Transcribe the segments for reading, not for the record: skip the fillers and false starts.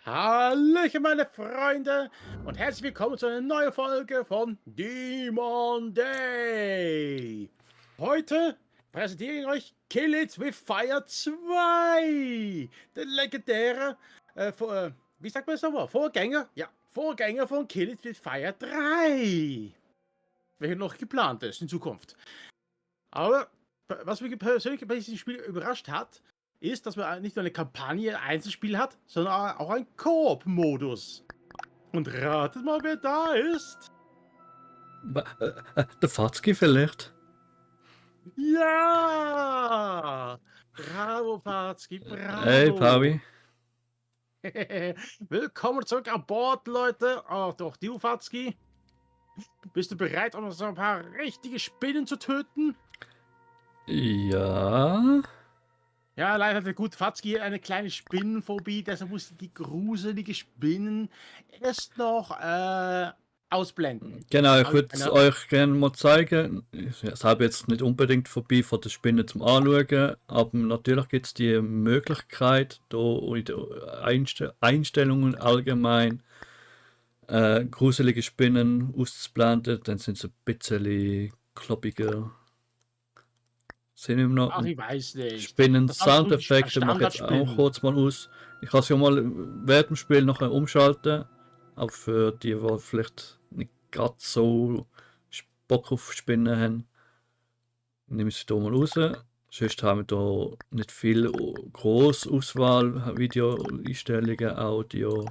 Hallöchen, meine Freunde, und herzlich willkommen zu einer neuen Folge von Demon Day. Heute präsentiere ich euch Kill It With Fire 2, der legendäre, wie sagt man das nochmal? Vorgänger? Ja, Vorgänger von Kill It With Fire 3, welcher noch geplant ist in Zukunft. Aber was mich persönlich bei diesem Spiel überrascht hat, ist, dass man nicht nur eine Kampagne, Einzelspiel hat, sondern auch einen Koop-Modus. Und ratet mal, wer da ist. Der Fatzki vielleicht? Ja! Bravo, Fatzki, bravo! Hey, Pavi. Willkommen zurück an Bord, Leute. Oh, doch, du, Fatzki. Bist du bereit, um so ein paar richtige Spinnen zu töten? Ja. Ja, leider hatte gut Fatzki eine kleine Spinnenphobie, deshalb musste die gruselige Spinnen erst noch ausblenden. Genau, ich würde es euch gerne mal zeigen. Ich habe jetzt nicht unbedingt vorbei von der Spinne zum Anschauen, aber natürlich gibt es die Möglichkeit, da in den Einstellungen allgemein gruselige Spinnen auszublenden, dann sind sie ein bisschen kloppiger. Sind immer noch Ach, ich weiß nicht. Spinnen-Soundeffekte mache ich jetzt auch kurz mal aus. Ich kann es ja mal während dem Spiel noch umschalten, aber für die, die vielleicht nicht gerade so Bock auf Spinnen haben, nehme ich sie hier mal raus. Sonst haben wir hier nicht viel grosse Auswahl, Video-Einstellungen, Audio.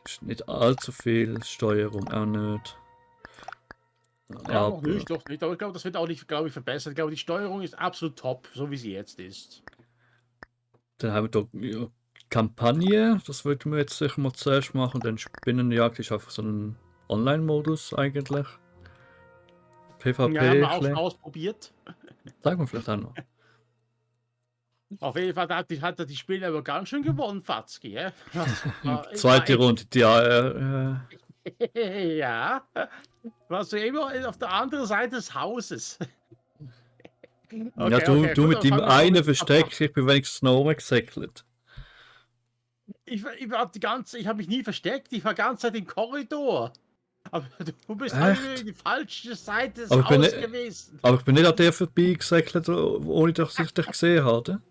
Ist nicht allzu viel, Steuerung auch nicht. Ja, noch nicht, doch nicht. Aber ich glaube, das wird auch nicht, glaube ich, verbessert. Ich glaube, die Steuerung ist absolut top, so wie sie jetzt ist. Dann haben wir hier Kampagne, das wollten wir jetzt sicher mal zuerst machen. Dann Spinnenjagd ist einfach so ein Online-Modus eigentlich. PvP. Ja, haben wir auch schon ausprobiert. Sagen wir vielleicht auch noch. Auf jeden Fall hat die Spinne aber ganz schön gewonnen, Fatzki. Ja? Zweite Runde, ja. Ja, warst du immer auf der anderen Seite des Hauses. Okay, ja, du mit dem einen Versteck, ich bin wenigstens noch rumgesäckelt. Ich habe mich nie versteckt, ich war die ganze Zeit im Korridor. Aber du bist halt die falsche Seite des Hauses gewesen. Aber ich bin nicht an dir vorbeigesäckelt, ohne dass ich dich gesehen habe.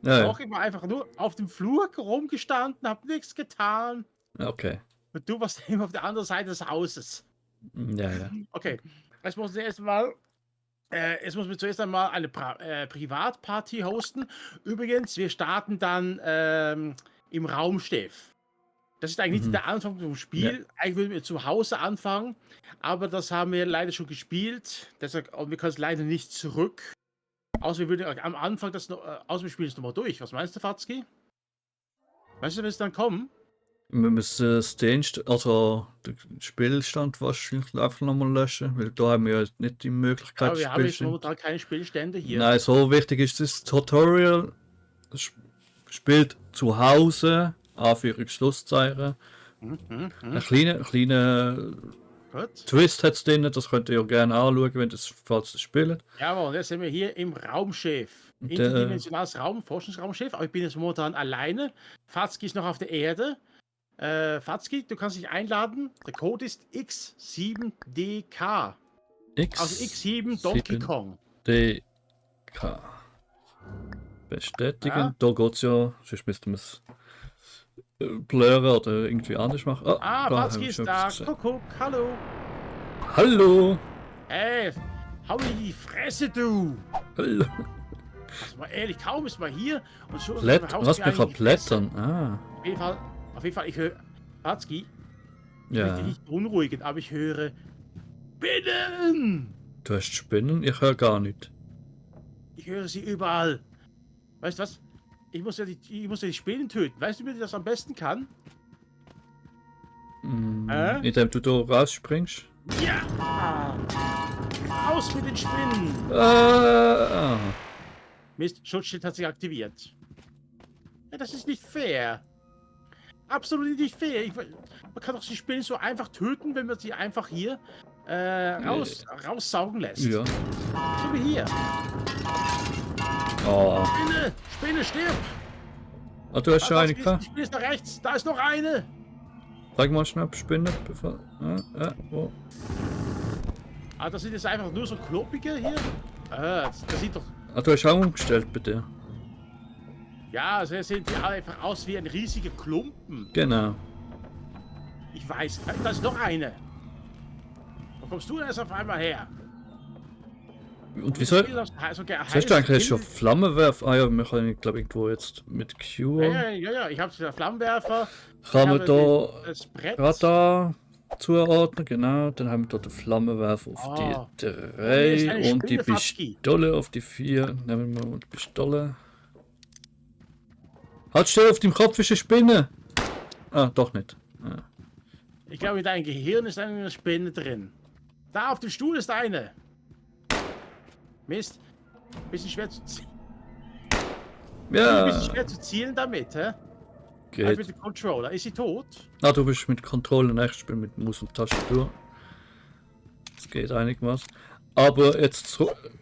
Doch, ich war einfach nur auf dem Flur rumgestanden, hab nichts getan. Okay. Und du warst immer auf der anderen Seite des Hauses. Ja. Okay, jetzt müssen wir zuerst einmal eine Privatparty hosten. Übrigens, wir starten dann im Raumschiff. Das ist eigentlich nicht der Anfang vom Spiel. Ja. Eigentlich würden wir zu Hause anfangen, aber das haben wir leider schon gespielt. Deshalb, wir können es leider nicht zurück. Außer wir würden am Anfang das noch, außer wir spielen es nochmal durch. Was meinst du, Fatzki? Weißt du, wenn es dann kommen? Wir müssen den Spielstand wahrscheinlich einfach nochmal löschen, weil da haben wir ja nicht die Möglichkeit. Aber wir haben jetzt momentan keine Spielstände hier. Nein, so wichtig ist das Tutorial. Das spielt zu Hause, Anführungs-Schlusszeichen. Ein kleiner Twist hat es drin, das könnt ihr ja gerne anschauen, wenn das falls das spielt. Jawohl, jetzt sind wir hier im Raumschiff. Interdimensionales Forschungsraumschiff, aber ich bin jetzt momentan alleine. Fatzki ist noch auf der Erde. Fatzki, du kannst dich einladen. Der Code ist X7DK. Also X7 Donkey Kong. DK. Bestätigen. Ja. Da geht es ja, sonst müssten wir es blurren oder irgendwie anders machen. Fatzki ist da. Kuckuck, hallo. Hallo. Hey, hau in die Fresse, du. Hallo. Also mal ehrlich, kaum ist man hier und schon. Was wir verblättern? Auf jeden Fall, ich höre. Fatzki, ich ja. möchte dich nicht beunruhigen, aber ich höre Spinnen! Du hast Spinnen? Ich höre gar nicht. Ich höre sie überall. Weißt du was? Ich muss ja die Spinnen töten. Weißt du, wie ich das am besten kann? Indem du da rausspringst? Ja! Raus mit den Spinnen! Mist, Schutzschild hat sich aktiviert. Ja, das ist nicht fair. Absolut nicht fair. Man kann doch die Spinnen so einfach töten, wenn man sie einfach hier raussaugen lässt. Ja. So wie hier. Oh. Spinne, stirb! Ah, du hast schon eine gehabt. Ich bin jetzt nach rechts. Da ist noch eine. Zeig mal schnell, Spinne. Bevor... wo? Ah, das sind jetzt einfach nur so kloppige hier. Das sieht doch... Ah, du hast auch umgestellt bei dir. Ja, also sehen die einfach aus wie ein riesiger Klumpen. Genau. Ich weiß, da ist noch eine. Wo kommst du denn jetzt auf einmal her? Und wieso? Hast du eigentlich schon Flammenwerfer? Ah ja, wir können, glaube ich, irgendwo jetzt mit Q. Ja, ich habe den Flammenwerfer. Kann man da Radar zuordnen, genau. Dann haben wir da den Flammenwerfer auf die 3 und die Pistole auf die 4. Nehmen wir mal die Pistole. Halt still, auf dem Kopf ist eine Spinne! Ah, doch nicht. Ah. Ich glaube, in deinem Gehirn ist eine Spinne drin. Da auf dem Stuhl ist eine. Mist. Bisschen schwer zu zielen. Ja. Ein bisschen schwer zu zielen damit, hä? Geht. Mit dem Controller. Ist sie tot? Ah, du bist mit Controller, ich bin mit Maus und Tastatur. Das geht einigermaßen. Aber jetzt zurück.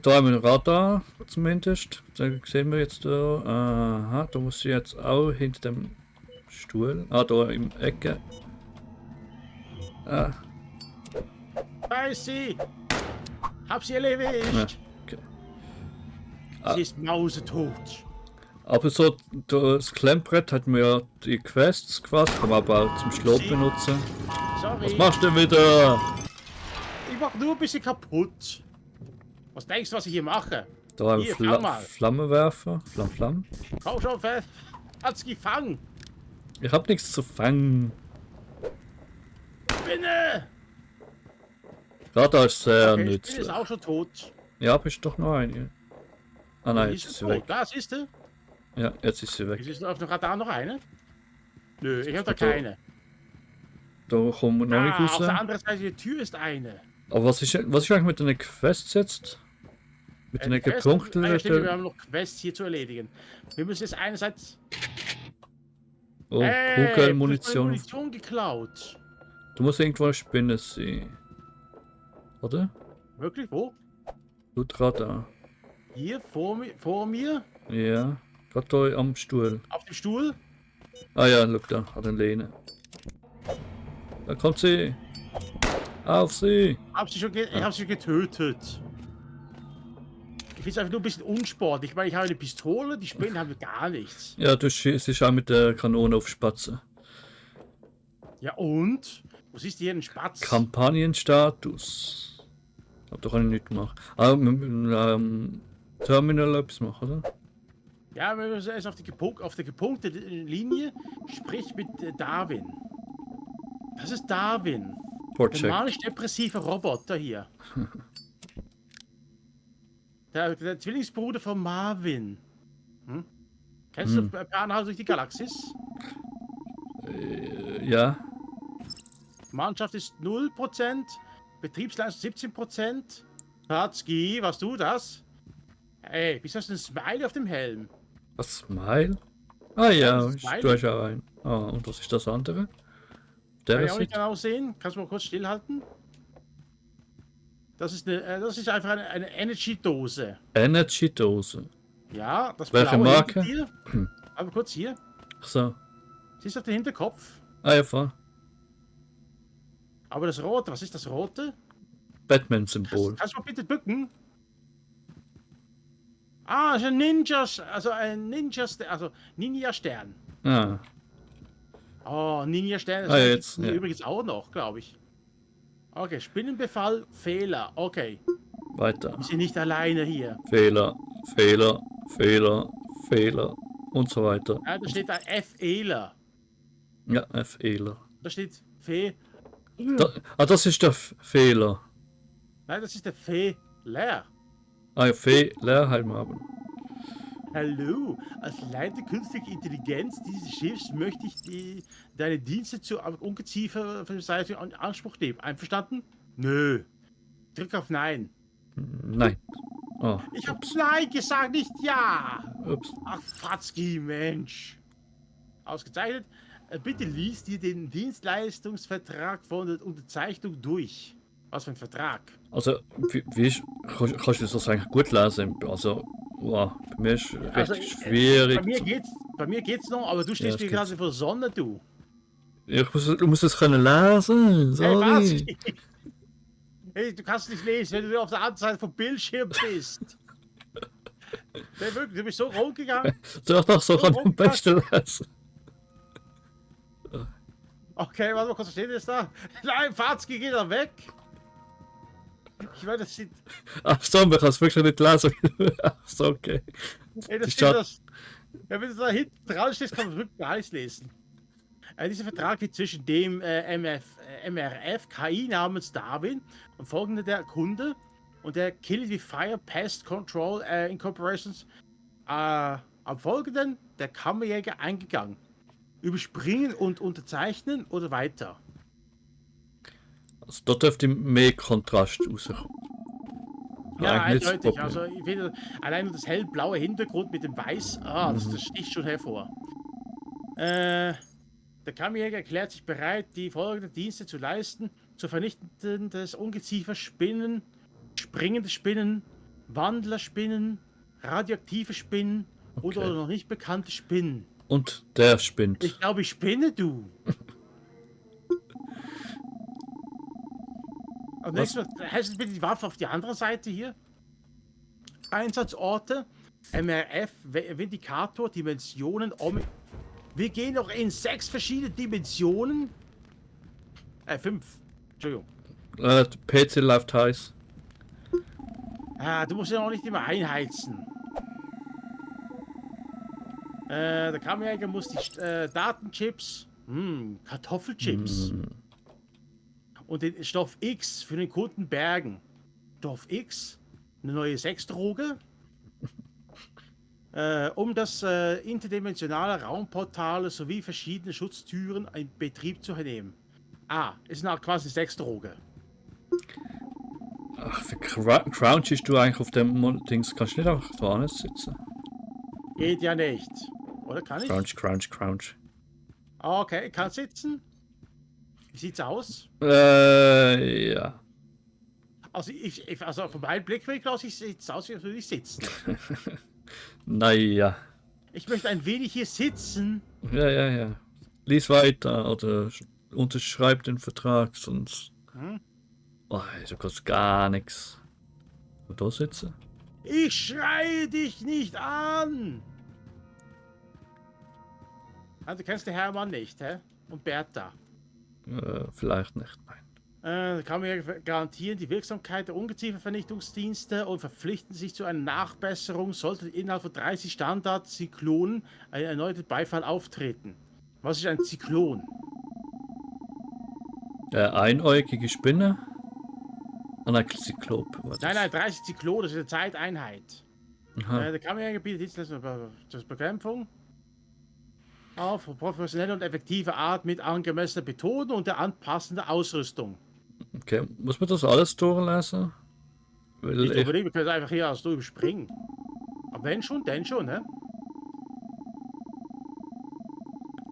Da haben wir ein Radar zumindest. Da sehen wir jetzt da. Aha, da muss sie jetzt auch hinter dem Stuhl. Ah, da im Ecke. Ah. Da ist sie! Hab sie erledigt! Ja, okay. Sie ist mausetot. Aber so, das Klemmbrett hat mir ja die Quests quasi, kann man aber auch zum Schlaf benutzen. Sorry. Was machst du denn wieder? Ich mach nur ein bisschen kaputt. Was denkst du, was ich hier mache? Da haben Hier, wir Flammenwerfer. Flamm. Komm schon, hat's gefangen. Ich hab nichts zu fangen. Spinne! Radar ist sehr Okay, nützlich. Spinne ist auch schon tot. Ja, bist doch noch eine. Ah nein, jetzt ist sie weg. Da, siehst du? Ja, jetzt ist sie weg. Ist auf dem Radar noch eine? Nö, ich hab da keine. Da kommen wir noch nicht raus. Auf der anderen Seite der Tür ist eine. Aber was ist eigentlich mit den Quests jetzt? Mit den Punkten? Wir haben noch Quests hier zu erledigen. Wir müssen jetzt einerseits... Oh, Kugelmunition. Munition geklaut. Du musst irgendwo eine Spinne sehen. Oder? Wirklich? Wo? Radar. Hier, vor mir? Ja, gerade da am Stuhl. Auf dem Stuhl? Ah ja, look da, an der Lehne. Da kommt sie. Auf sie. Ich hab sie getötet. Ich finde es einfach nur ein bisschen unsportlich. Ich meine, ich habe eine Pistole, die Spinnen haben gar nichts. Ja, du schießt auch mit der Kanone auf Spatzen. Ja und? Was ist hier ein Spatz? Kampagnenstatus. Hab doch auch nicht gemacht. Ah, mit Terminal etwas machen, oder? Ja, wir müssen erst auf der gepunktete Linie. Sprich mit Darwin. Das ist Darwin. Der manisch-depressive Roboter hier. der Zwillingsbruder von Marvin. Hm? Kennst du Bahnhaus durch die Galaxis? Ja. Mannschaft ist 0%, Betriebsleistung 17%. Tatsky, warst du das? Ey, wieso hast du ein Smiley auf dem Helm? Was, Smile? Ah ja, du hast auch ein. Ah, und was ist das andere? Kann ich auch nicht genau sehen. Kannst du mal kurz stillhalten? Das ist einfach eine Energy-Dose. Energy-Dose? Ja, das welche blaue Marke? Hier. Aber kurz hier. Ach so. Siehst du auf den Hinterkopf? Ah ja, voll. Aber das Rote, was ist das Rote? Batman-Symbol. Kannst du mal bitte bücken? Ah, ist ein Ninja-Stern. Ah. Oh, Ninja-Stern Jetzt übrigens auch noch, glaube ich. Okay, Spinnenbefall, Fehler. Okay. Weiter. Wir sind nicht alleine hier. Fehler und so weiter. Ja, da steht da F-Ehler. Ja, F-Ehler. Da steht das ist der Fehler. Nein, das ist der Fehler. Ah ja, Fehler halt mal. Hallo, als Leiter künstlicher Intelligenz dieses Schiffs möchte ich deine Dienste zur Ungeziefer-Seite in Anspruch nehmen. Einverstanden? Nö. Drück auf Nein. Nein. Oh, ich hab Nein gesagt, nicht Ja. Ups. Ach, Fatzki, Mensch. Ausgezeichnet. Bitte lies dir den Dienstleistungsvertrag von der Unterzeichnung durch. Was für ein Vertrag? Also, kannst du das eigentlich gut lesen? Also, wow, bei mir ist es recht schwierig. bei mir geht's noch, aber du stehst Ja, mir gerade vor der Sonne, du. Ja, du musst es können lesen. Hey, was? Sorry. Hey, du kannst nicht lesen, wenn du auf der anderen Seite vom Bildschirm bist. Hey, wirklich, du bist so rot gegangen. Doch, so kann ich am besten lesen. Okay, warte mal kurz, was steht jetzt da? Nein, Fatzki geht da weg. Ich meine, das sind. Ach so, man kann es wirklich nicht lesen. Ach so, okay. Ey, das Die steht Stadt- das. Ja, wenn du da hinten dran stehst, kann man wirklich alles lesen. Dieser Vertrag geht zwischen dem MRF KI namens Darwin und folgende der Kunde und der Kill It With Fire Pest Control Incorporations am folgenden der Kammerjäger eingegangen. Überspringen und unterzeichnen oder weiter. Also da dürfte mehr Kontrast rauskommen. Ja, Eigentlich nicht das eindeutig. Problem. Also ich finde allein nur das hellblaue Hintergrund mit dem Weiß, das sticht schon hervor. Der Kammerjäger erklärt sich bereit, die folgenden Dienste zu leisten: zur Vernichten des Ungeziefer-Spinnen, springende Spinnen, Wandlerspinnen, radioaktive Spinnen oder noch nicht bekannte Spinnen. Und der spinnt. Ich glaube, ich spinne, du. Und nächstes Mal, hältst du bitte die Waffe auf die andere Seite hier? Einsatzorte, MRF, Vindikator, Dimensionen, Wir gehen noch in 6 verschiedene Dimensionen. 5. Entschuldigung. PC läuft heiß. Du musst ja auch nicht immer einheizen. Der Kammerjäger muss die Datenchips, Kartoffelchips und den Stoff X für den Kunden bergen. Stoff X, eine neue Sexdroge, um das interdimensionale Raumportale sowie verschiedene Schutztüren in Betrieb zu nehmen. Ist eine quasi Sexdroge. Ach, wie crouchst du eigentlich auf dem Dings? Kannst du nicht einfach da sitzen? Geht ja nicht. Oder kann ich? Crouch. Okay, kann sitzen. Wie sieht's aus? Ja. Also, also von meinem Blickwinkel aus sieht's aus, wie würde ich sitzen. Naja. Ich möchte ein wenig hier sitzen. Ja. Lies weiter oder unterschreib den Vertrag, sonst. Oh, du kannst gar nichts. Und da sitzen? Ich schreie dich nicht an! Du kennst den Hermann nicht, hä? Und Bertha. Vielleicht nicht, nein. Da kann man ja garantieren die Wirksamkeit der Ungeziefervernichtungsdienste und verpflichten sich zu einer Nachbesserung, sollte innerhalb von 30 Standard-Zyklonen ein erneuter Beifall auftreten. Was ist ein Zyklon? Einäugige Spinne? Ein Zyklop. Nein, 30 Zyklonen, das ist eine Zeiteinheit. Aha. Der Kammerjäger bietet Dienstleistungen Bekämpfung auf professionelle und effektive Art mit angemessener Methode und der anpassenden Ausrüstung. Okay, muss man das alles durchlesen? Weil Ich glaube nicht, wir können einfach hier alles überspringen. Aber wenn schon, denn schon, ne?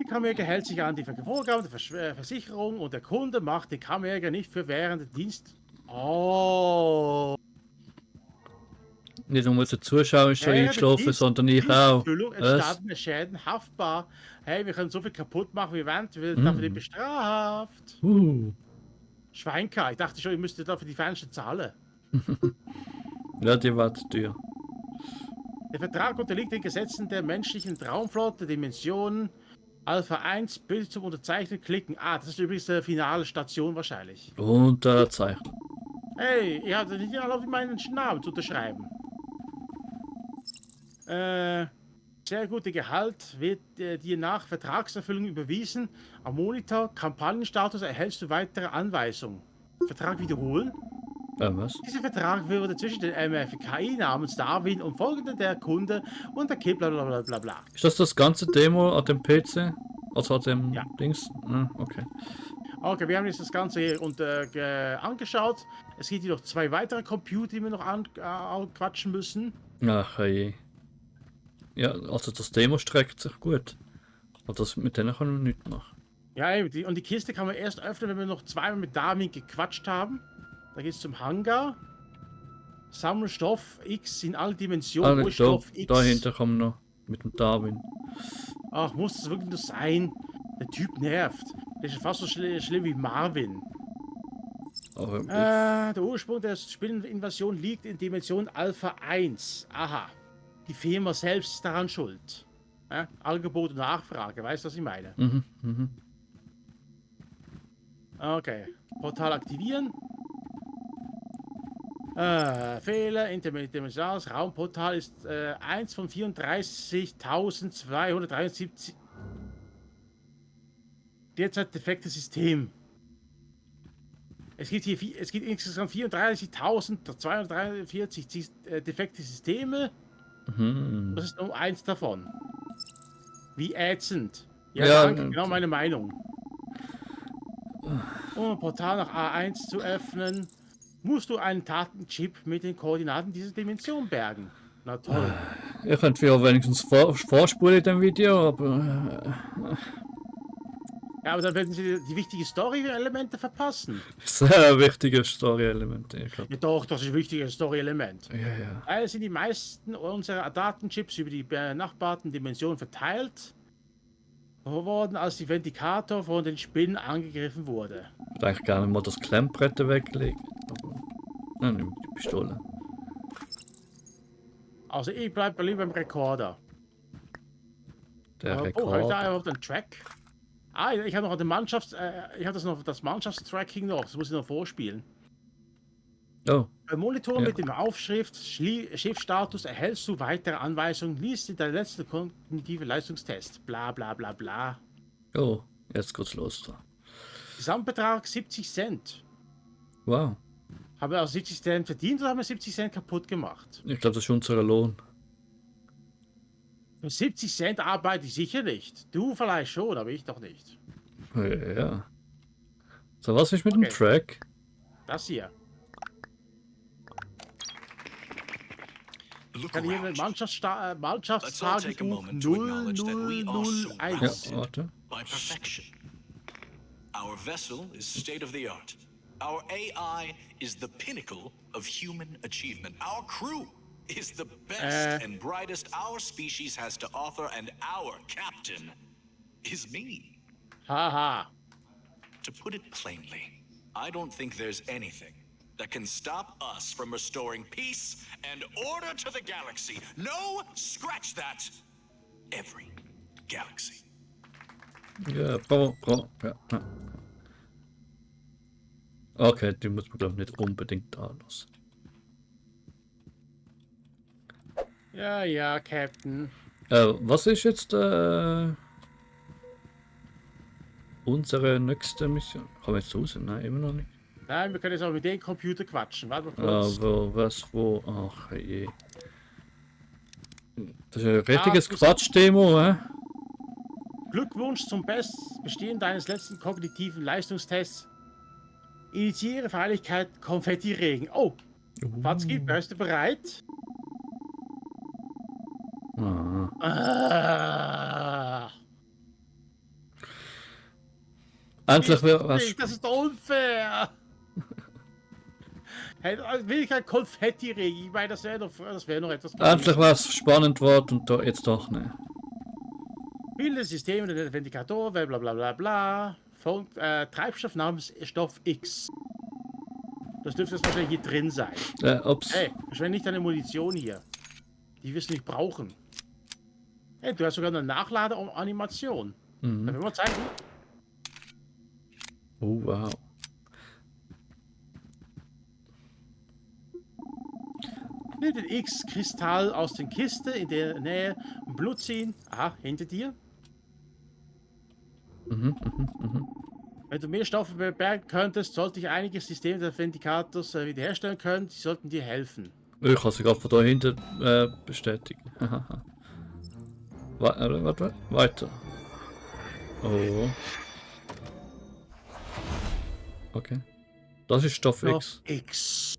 Die Kammerjäger hält sich an die Vorgaben der Versicherung und der Kunde macht den Kammerjäger nicht für während Dienst. Oh. Nicht nur der Zuschauer ist schon eingeschlafen, sondern ich auch. Entstandene Schäden haftbar. Hey, wir können so viel kaputt machen, wie wir wollen. Wir werden dafür nicht bestraft. Schweinker, ich dachte schon, ihr müsstet dafür die Fernste zahlen. Ja, die war teuer. Der Vertrag unterliegt den Gesetzen der menschlichen Traumflotte, Dimensionen. Alpha 1, bitte zum Unterzeichnen klicken. Das ist übrigens die finale Station wahrscheinlich. Unterzeichnen. Hey, ihr habt nicht erlaubt, meinen Namen zu unterschreiben. Sehr gute Gehalt wird dir nach Vertragserfüllung überwiesen. Am Monitor, Kampagnenstatus erhältst du weitere Anweisungen. Vertrag wiederholen. Was? Dieser Vertrag wurde zwischen den MFKI namens Darwin und folgende der Kunde und der Kipp bla. Ist das ganze Demo an dem PC? Also an dem Dings? Okay. Okay, wir haben jetzt das Ganze hier angeschaut. Es gibt hier noch 2 weitere Computer, die wir noch anquatschen müssen. Ach je. Ja, also das Demo streckt sich gut. Aber das mit denen können wir nichts machen. Ja, und die Kiste kann man erst öffnen, wenn wir noch zweimal mit Darwin gequatscht haben. Da geht es zum Hangar. Sammle Stoff X in alle Dimensionen. Stoff X. Dahinter kommen wir noch mit dem Darwin. Ach, muss das wirklich nur sein? Der Typ nervt. Der ist fast so schlimm wie Marvin. Aber Der Ursprung der Spinneninvasion liegt in Dimension Alpha 1. Aha. Die Firma selbst ist daran schuld. Ja? Angebot und Nachfrage, weißt du, was ich meine? Okay. Portal aktivieren. Fehler, interdimensionales Raumportal ist 1 von 34.273. Derzeit defektes System. Es gibt insgesamt 34.243 defekte Systeme. Das ist nur eins davon. Wie ätzend. Ja, danke, genau meine Meinung. Um ein Portal nach A1 zu öffnen, musst du einen Datenchip mit den Koordinaten dieser Dimension bergen. Na toll. Ihr könnt ja wenigstens vorspulen in dem Video, aber... Ja, aber dann werden sie die wichtigen Story-Elemente verpassen. Sehr wichtige Story-Elemente. Ja doch, das ist ein wichtiges Story-Element. Ja. Daher sind die meisten unserer Datenchips über die benachbarten Dimensionen verteilt worden, als die Ventikator von den Spinnen angegriffen wurde. Ich würde eigentlich gerne mal das Klemmbrett weglegen. Aber... Nein, nimm die Pistole. Also ich bleibe lieber beim Rekorder. Der Oh, habe ich da Rekord. überhaupt einen Track? Ah, ich habe noch den das Mannschaftstracking noch, das muss ich noch vorspielen. Oh, Beim Monitor mit der Aufschrift Schiffsstatus erhältst du weitere Anweisungen, liest in der letzte kognitive Leistungstest. Bla bla bla bla. oh, jetzt geht's los da. Gesamtbetrag 70 Cent. Wow. Haben wir also 70 Cent verdient oder haben wir 70 Cent kaputt gemacht? Ich glaube, das ist unser Lohn. Für 70 Cent arbeite ich sicher nicht. Du vielleicht schon, aber ich doch nicht. Ja. So, was ist mit dem Track? Das hier. Ich kann hier mit Mannschaftstagebuch 0001. Ja, warte. By perfection. Our vessel is state of the art. Our AI is the pinnacle of human achievement. Our crew is the best and brightest our species has to offer, and our captain is me. Haha. To put it plainly, I don't think there's anything that can stop us from restoring peace and order to the galaxy. No, scratch that. Every galaxy. Ja, ja. Okay, die muss man glaube ich nicht unbedingt anlassen. Ja, Captain. Was ist jetzt unsere nächste Mission? Kommen wir jetzt raus? Nein, immer noch nicht. Nein, wir können jetzt auch mit dem Computer quatschen. Warte mal kurz. Aber was, wo? Ach je. Das ist ein richtiges Quatsch-Demo, hä? Glückwunsch zum Bestehen deines letzten kognitiven Leistungstests. Initiiere Feierlichkeit Konfetti-Regen. Oh, Fatzki, bist du bereit? Endlich wäre was. Das ist unfair. Hey, will ich kein Konfetti-Regen? Ich meine, das wäre noch etwas. Endlich was spannend wird und da jetzt doch nicht. Bilde Systeme der Ventikator, bla bla bla bla. Treibstoff namens Stoff X. Das dürfte jetzt wahrscheinlich hier drin sein. Ups. Hey, verschwende nicht deine Munition hier. Die wirst du nicht brauchen. Hey, du hast sogar eine Nachladeanimation. Können wir mal zeigen? Oh, wow. Nimm den X-Kristall aus der Kiste in der Nähe und Blut ziehen. Aha, hinter dir. Wenn du mehr Stoffe bergen könntest, sollte ich einige Systeme der Vindicators wiederherstellen können. Die sollten dir helfen. Ich kann sie gerade von da hinten bestätigen. Warte, weiter. Oh. Okay. Das ist Stoff X. X.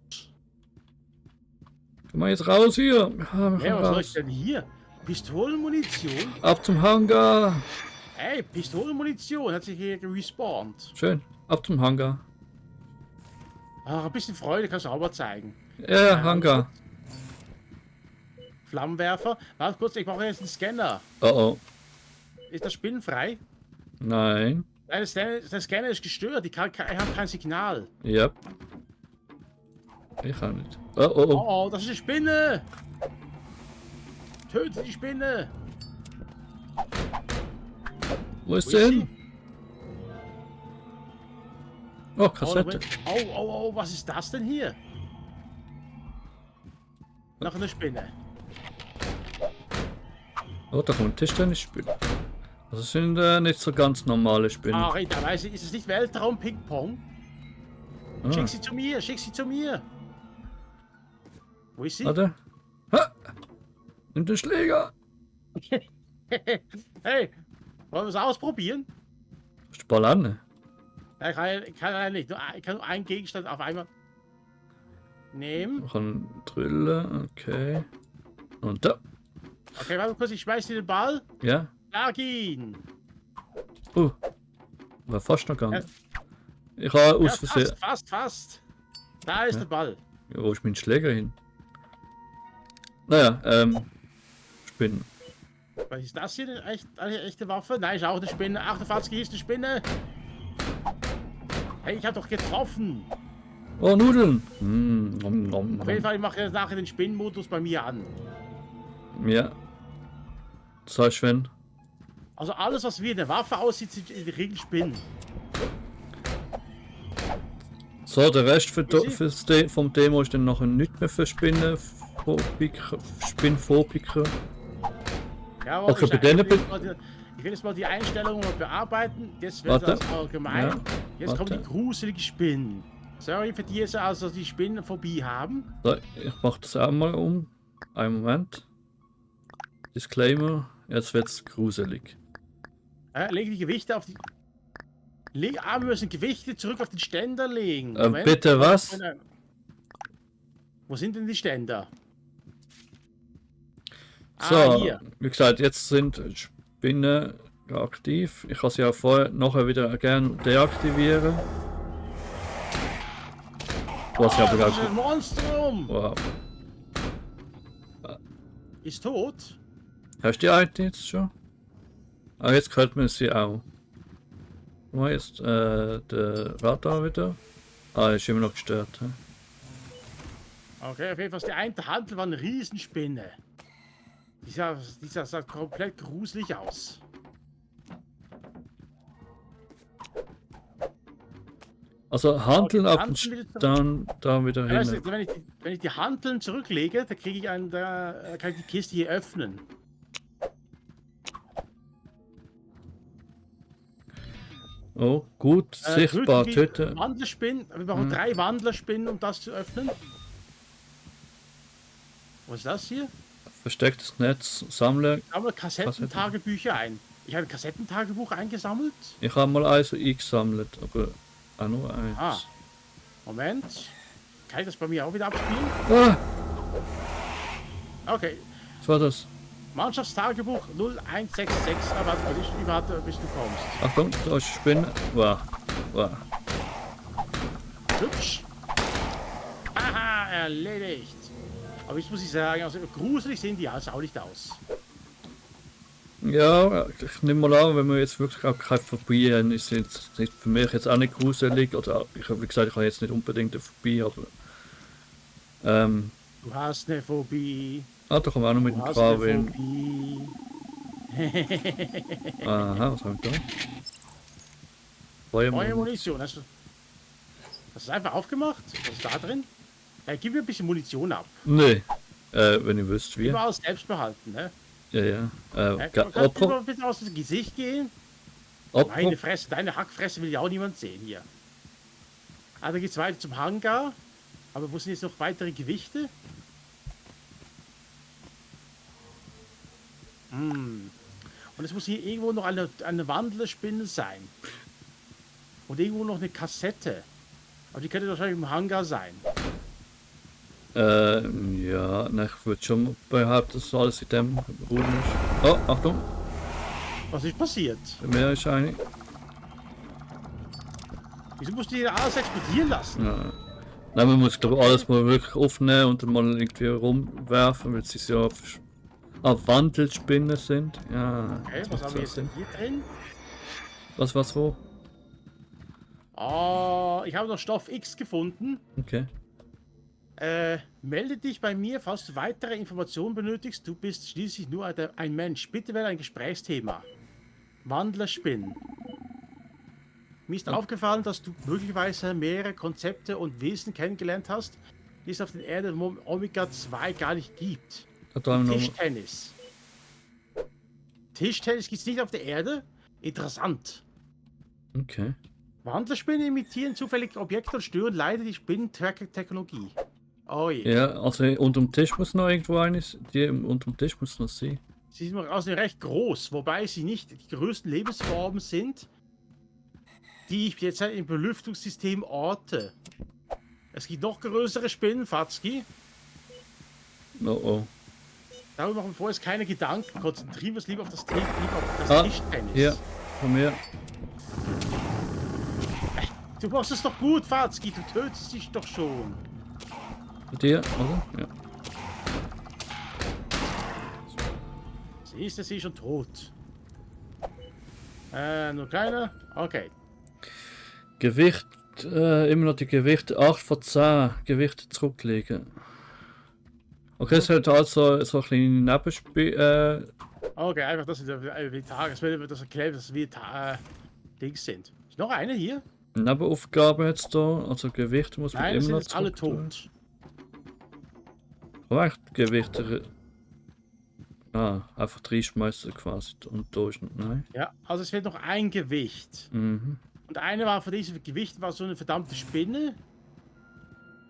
Komm mal jetzt raus hier. Ja, was soll ich denn hier? Pistolenmunition? Ab zum Hangar. Hey, Pistolenmunition hat sich hier gerespawnt. Schön. Ab zum Hangar. Ach, ein bisschen Freude kannst du auch mal zeigen. Ja, Hangar. Flammenwerfer. Warte kurz, ich brauche jetzt einen Scanner. Oh. ist das spinnenfrei? Nein. Nein, der Scanner ist gestört. Ich habe kein Signal. Ja. Ich auch nicht. Oh, oh, oh. Oh, das ist eine Spinne! Töte die Spinne! Wo ist Wo ist sie sie? hin? Oh, Oh, Kassette. oh, was ist das denn hier? Noch eine Spinne. Oh, da kommt Tischtennisspieler. Das sind nicht so ganz normale Spinnen. Ah, Rita, weißt du, ist es nicht Weltraum-Ping-Pong? Ah, Schick sie zu mir, schick sie zu mir. Wo ist sie? warte. Ha! Nimm den Schläger. Hey, wollen wir es ausprobieren? Ist Ball an. Ja, ich kann leider nicht. Ich kann nur einen Gegenstand auf einmal nehmen. Ich kann drüllen, okay. Und da. Okay, warte kurz, ich schmeiß dir den Ball. Ja. Schlag ihn. War fast noch gegangen. Ich habe aus Ja, Versehen. fast. Da ist Ja. der Ball. Ja, wo ist mein Schläger hin? Naja, Spinnen. Was ist das hier? Eine echte Waffe? Nein, ist auch eine Spinne. 48 ist eine Spinne. Hey, ich habe doch getroffen. Oh, Nudeln! Nom, nom, Auf jeden nom. Fall, ich mache jetzt nachher den Spinnenmodus bei mir an. Ja. Das heißt, wenn. Also alles, was wie eine Waffe aussieht, sind in der Regel Spinnen. So, der Rest für Easy. vom Demo ist dann nachher nicht mehr für Spinnenphobiker. Ja, Okay, bei denen ich will jetzt mal die Einstellungen mal bearbeiten. Jetzt wird Warte. das allgemein. Ja, Jetzt kommen die warte. gruseligen Spinnen. Sorry für die, jetzt also die Spinnenphobie haben. So, ich mach das auch mal um. Einen Moment. Disclaimer. Jetzt wird's gruselig. Lege die Gewichte auf die. Wir müssen Gewichte zurück auf den Ständer legen. Bitte was? Wo sind denn die Ständer? So, Hier. wie gesagt, jetzt sind Spinnen aktiv. Ich kann sie auch nachher wieder gerne deaktivieren. Was ich aber Das ist ein auch. Monstrum! Wow. Ist tot? Hast du die eine jetzt schon? Ah, jetzt hört man sie auch. Wo ist der Radar wieder? Ah, ist immer noch gestört. He? Okay, auf jeden Fall ist die eine Handel war eine Riesenspinne. Dieser sah komplett gruselig aus. Also Handeln Okay, ab Hanteln wieder zurück. dann da wieder Ja, weißt hin. du, wenn ich die Hanteln zurücklege, dann kriege ich da kann ich die Kiste hier öffnen. Oh, gut, sichtbar, töte. Wandlerspinnen. Wir brauchen 3 Wandlerspinnen, um das zu öffnen. Was ist das hier? Verstecktes Netz, sammle. Sammle Kassettentagebücher ein. Ich habe ein Kassettentagebuch eingesammelt. Ich habe mal eins eingesammelt, aber auch nur eins. Ah. Moment. Kann ich das bei mir auch wieder abspielen? Ah, Okay. was war das? Mannschaftstagebuch 0166. Aber warte, bis du kommst. Achtung, da ist eine Spinne. Wow. Wow. Hübsch. Haha, erledigt. Aber jetzt muss ich sagen, also gruselig sehen die auch nicht aus. Ja, ich nehme mal an, wenn wir jetzt wirklich auch keine Phobie haben, ist jetzt nicht für mich jetzt auch nicht gruselig. Oder ich habe wie gesagt, ich habe jetzt nicht unbedingt eine Phobie, aber. Du hast eine Phobie. Da kommen wir auch noch mit Du dem hast eine Krawin. Phobie. Aha, was haben wir da? Neue Feuermunition. Munition. Hast du das einfach aufgemacht? Was ist da drin? Gib mir ein bisschen Munition ab. Nee, wenn ihr wüsst wie. Immer alles selbst behalten, ne? Ja, ja. Kannst du Opfer, mal bitte aus dem Gesicht gehen? Meine Opfer. Fresse, deine Hackfresse will ja auch niemand sehen hier. Ah, da geht's weiter zum Hangar. Aber wo sind jetzt noch weitere Gewichte? Und es muss hier irgendwo noch eine Wandlerspinne sein. Und irgendwo noch eine Kassette. Aber die könnte wahrscheinlich im Hangar sein. Ja, ne, ich würde schon behaupten, dass alles in dem Raum ist. Oh, Achtung, Was ist passiert? mehr ist eine. Wieso musst du hier alles explodieren lassen? Ja. Nein, man muss glaube alles mal wirklich aufnehmen und dann mal irgendwie rumwerfen, weil es ist ja Wandelspinnen sind. Ja. Okay, was haben wir jetzt denn hier drin? Was, wo? Ich habe noch Stoff X gefunden. Okay. Melde dich bei mir, falls du weitere Informationen benötigst. Du bist schließlich nur ein Mensch. Bitte wähle ein Gesprächsthema. Wandlerspinnen. Mir ist aufgefallen, dass du möglicherweise mehrere Konzepte und Wesen kennengelernt hast, die es auf der Erde Omega 2 gar nicht gibt. Tischtennis. Tischtennis gibt es nicht auf der Erde? Interessant. Okay. Wandlerspinnen imitieren zufällige Objekte und stören leider die Spinnentracker-Technologie. Oh je. Ja, also unterm Tisch muss noch irgendwo eines. Die unterm Tisch muss noch sein. Sie sind außerdem recht groß, wobei sie nicht die größten Lebensformen sind, die ich jetzt im Belüftungssystem orte. Es gibt noch größere Spinnen, Fatzki. Oh. Darüber machen wir vorerst keine Gedanken. Konzentrieren wir uns lieber auf das Tischtennis. Ja, von mir. Du machst es doch gut, Fatzki. Du tötest dich doch schon. Mit dir, oder? Ja. Siehst du, sie ist schon tot. Nur kleiner. Okay. Gewicht, immer noch die Gewichte 8 von 10 Gewichte zurücklegen. Okay, es hat also so ein kleines Nebenspiel. Okay, einfach das wie Tage. Es wird das erklärt, dass wir Dings sind. Ist noch eine hier? Nebenaufgabe jetzt da, also Gewichte muss man Nein, immer sind noch jetzt alle tot. Korrekt, Gewichte. Einfach reinschmeißen quasi und da ist nein. Ja, also es fehlt noch ein Gewicht. Mhm. Und eine war von diesen Gewichten war so eine verdammte Spinne.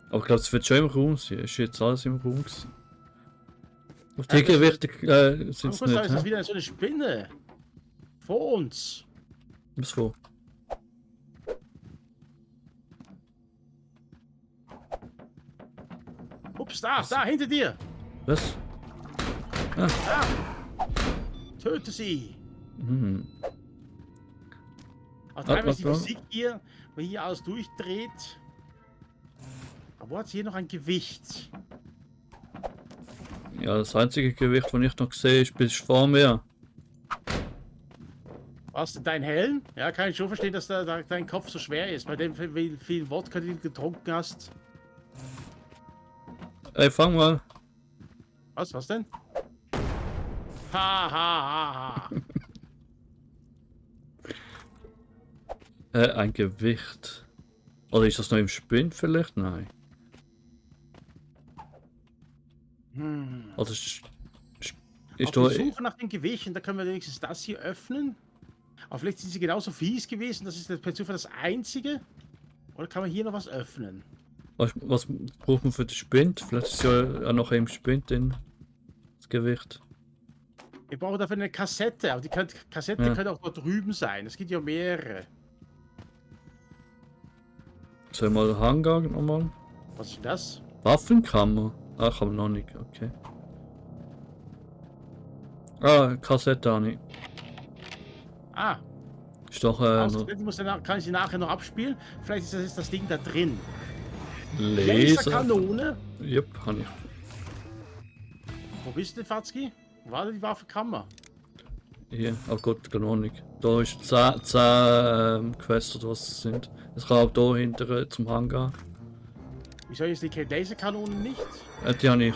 Aber ich glaube, es wird schon im Raum sein. Ist jetzt alles im Raum gewesen. Auf die Gewichte sind es nicht. Ist das wieder so eine Spinne? Vor uns. Was wo? Ups, da hinter dir. Was? Da. Töte sie. Mhm. Auch teilweise die Musik hier, wenn hier alles durchdreht. Aber wo hat sie hier noch ein Gewicht? Ja, das einzige Gewicht, das ich noch sehe, ist bis vor mir. Was, dein Helm? Ja, kann ich schon verstehen, dass dein Kopf so schwer ist. Bei dem vielen Wodka, die du getrunken hast. Ey, fang mal. Was denn? Ha. Ein Gewicht. Oder ist das noch im Spind vielleicht? Nein. Also ist auf der Suche nach den Gewichten, da können wir wenigstens das hier öffnen. Aber vielleicht sind sie genauso fies gewesen, das ist per Zufall das einzige. Oder kann man hier noch was öffnen? Was braucht man für den Spind? Vielleicht ist ja noch im Spind drin. Das Gewicht. Wir brauchen dafür eine Kassette, aber die Kassette könnte auch dort drüben sein. Es gibt ja mehrere. Soll ich mal Hangar nochmal? Was ist das? Waffenkammer? Ach, aber noch nicht, okay. Kassette auch nicht. Ist doch kann ich sie nachher noch abspielen? Vielleicht ist das Ding da drin. Laserkanone? Yep, habe ich. Wo bist du, Fatzki? Wo war denn die Waffenkammer? Hier, Gott, gar nicht. Da ist 10 Quests oder was es sind. Es kann auch da hinter zum Hangar. Wieso ist die Laserkanone nicht? Die habe ich.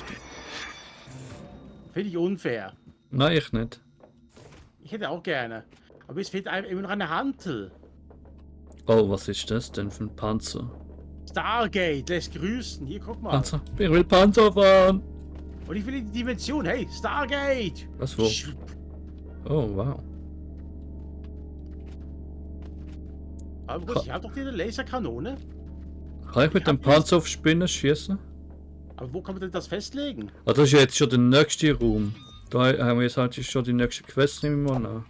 Finde ich unfair. Nein, ich nicht. Ich hätte auch gerne. Aber es fehlt immer noch eine Hantel. Oh, was ist das denn für ein Panzer? Stargate, lässt grüßen. Hier, guck mal. Panzer? Ich will Panzer fahren! Und ich will die Dimension. Hey, Stargate! Was, wo? Oh, wow. Aber gut, ich habe doch hier eine Laserkanone. Kann ich mit dem Panzer auf Spinnen schießen? Aber wo kann man denn das festlegen? Das ist jetzt schon der nächste Raum. Da haben wir jetzt halt schon die nächste Quest, nehmen wir mal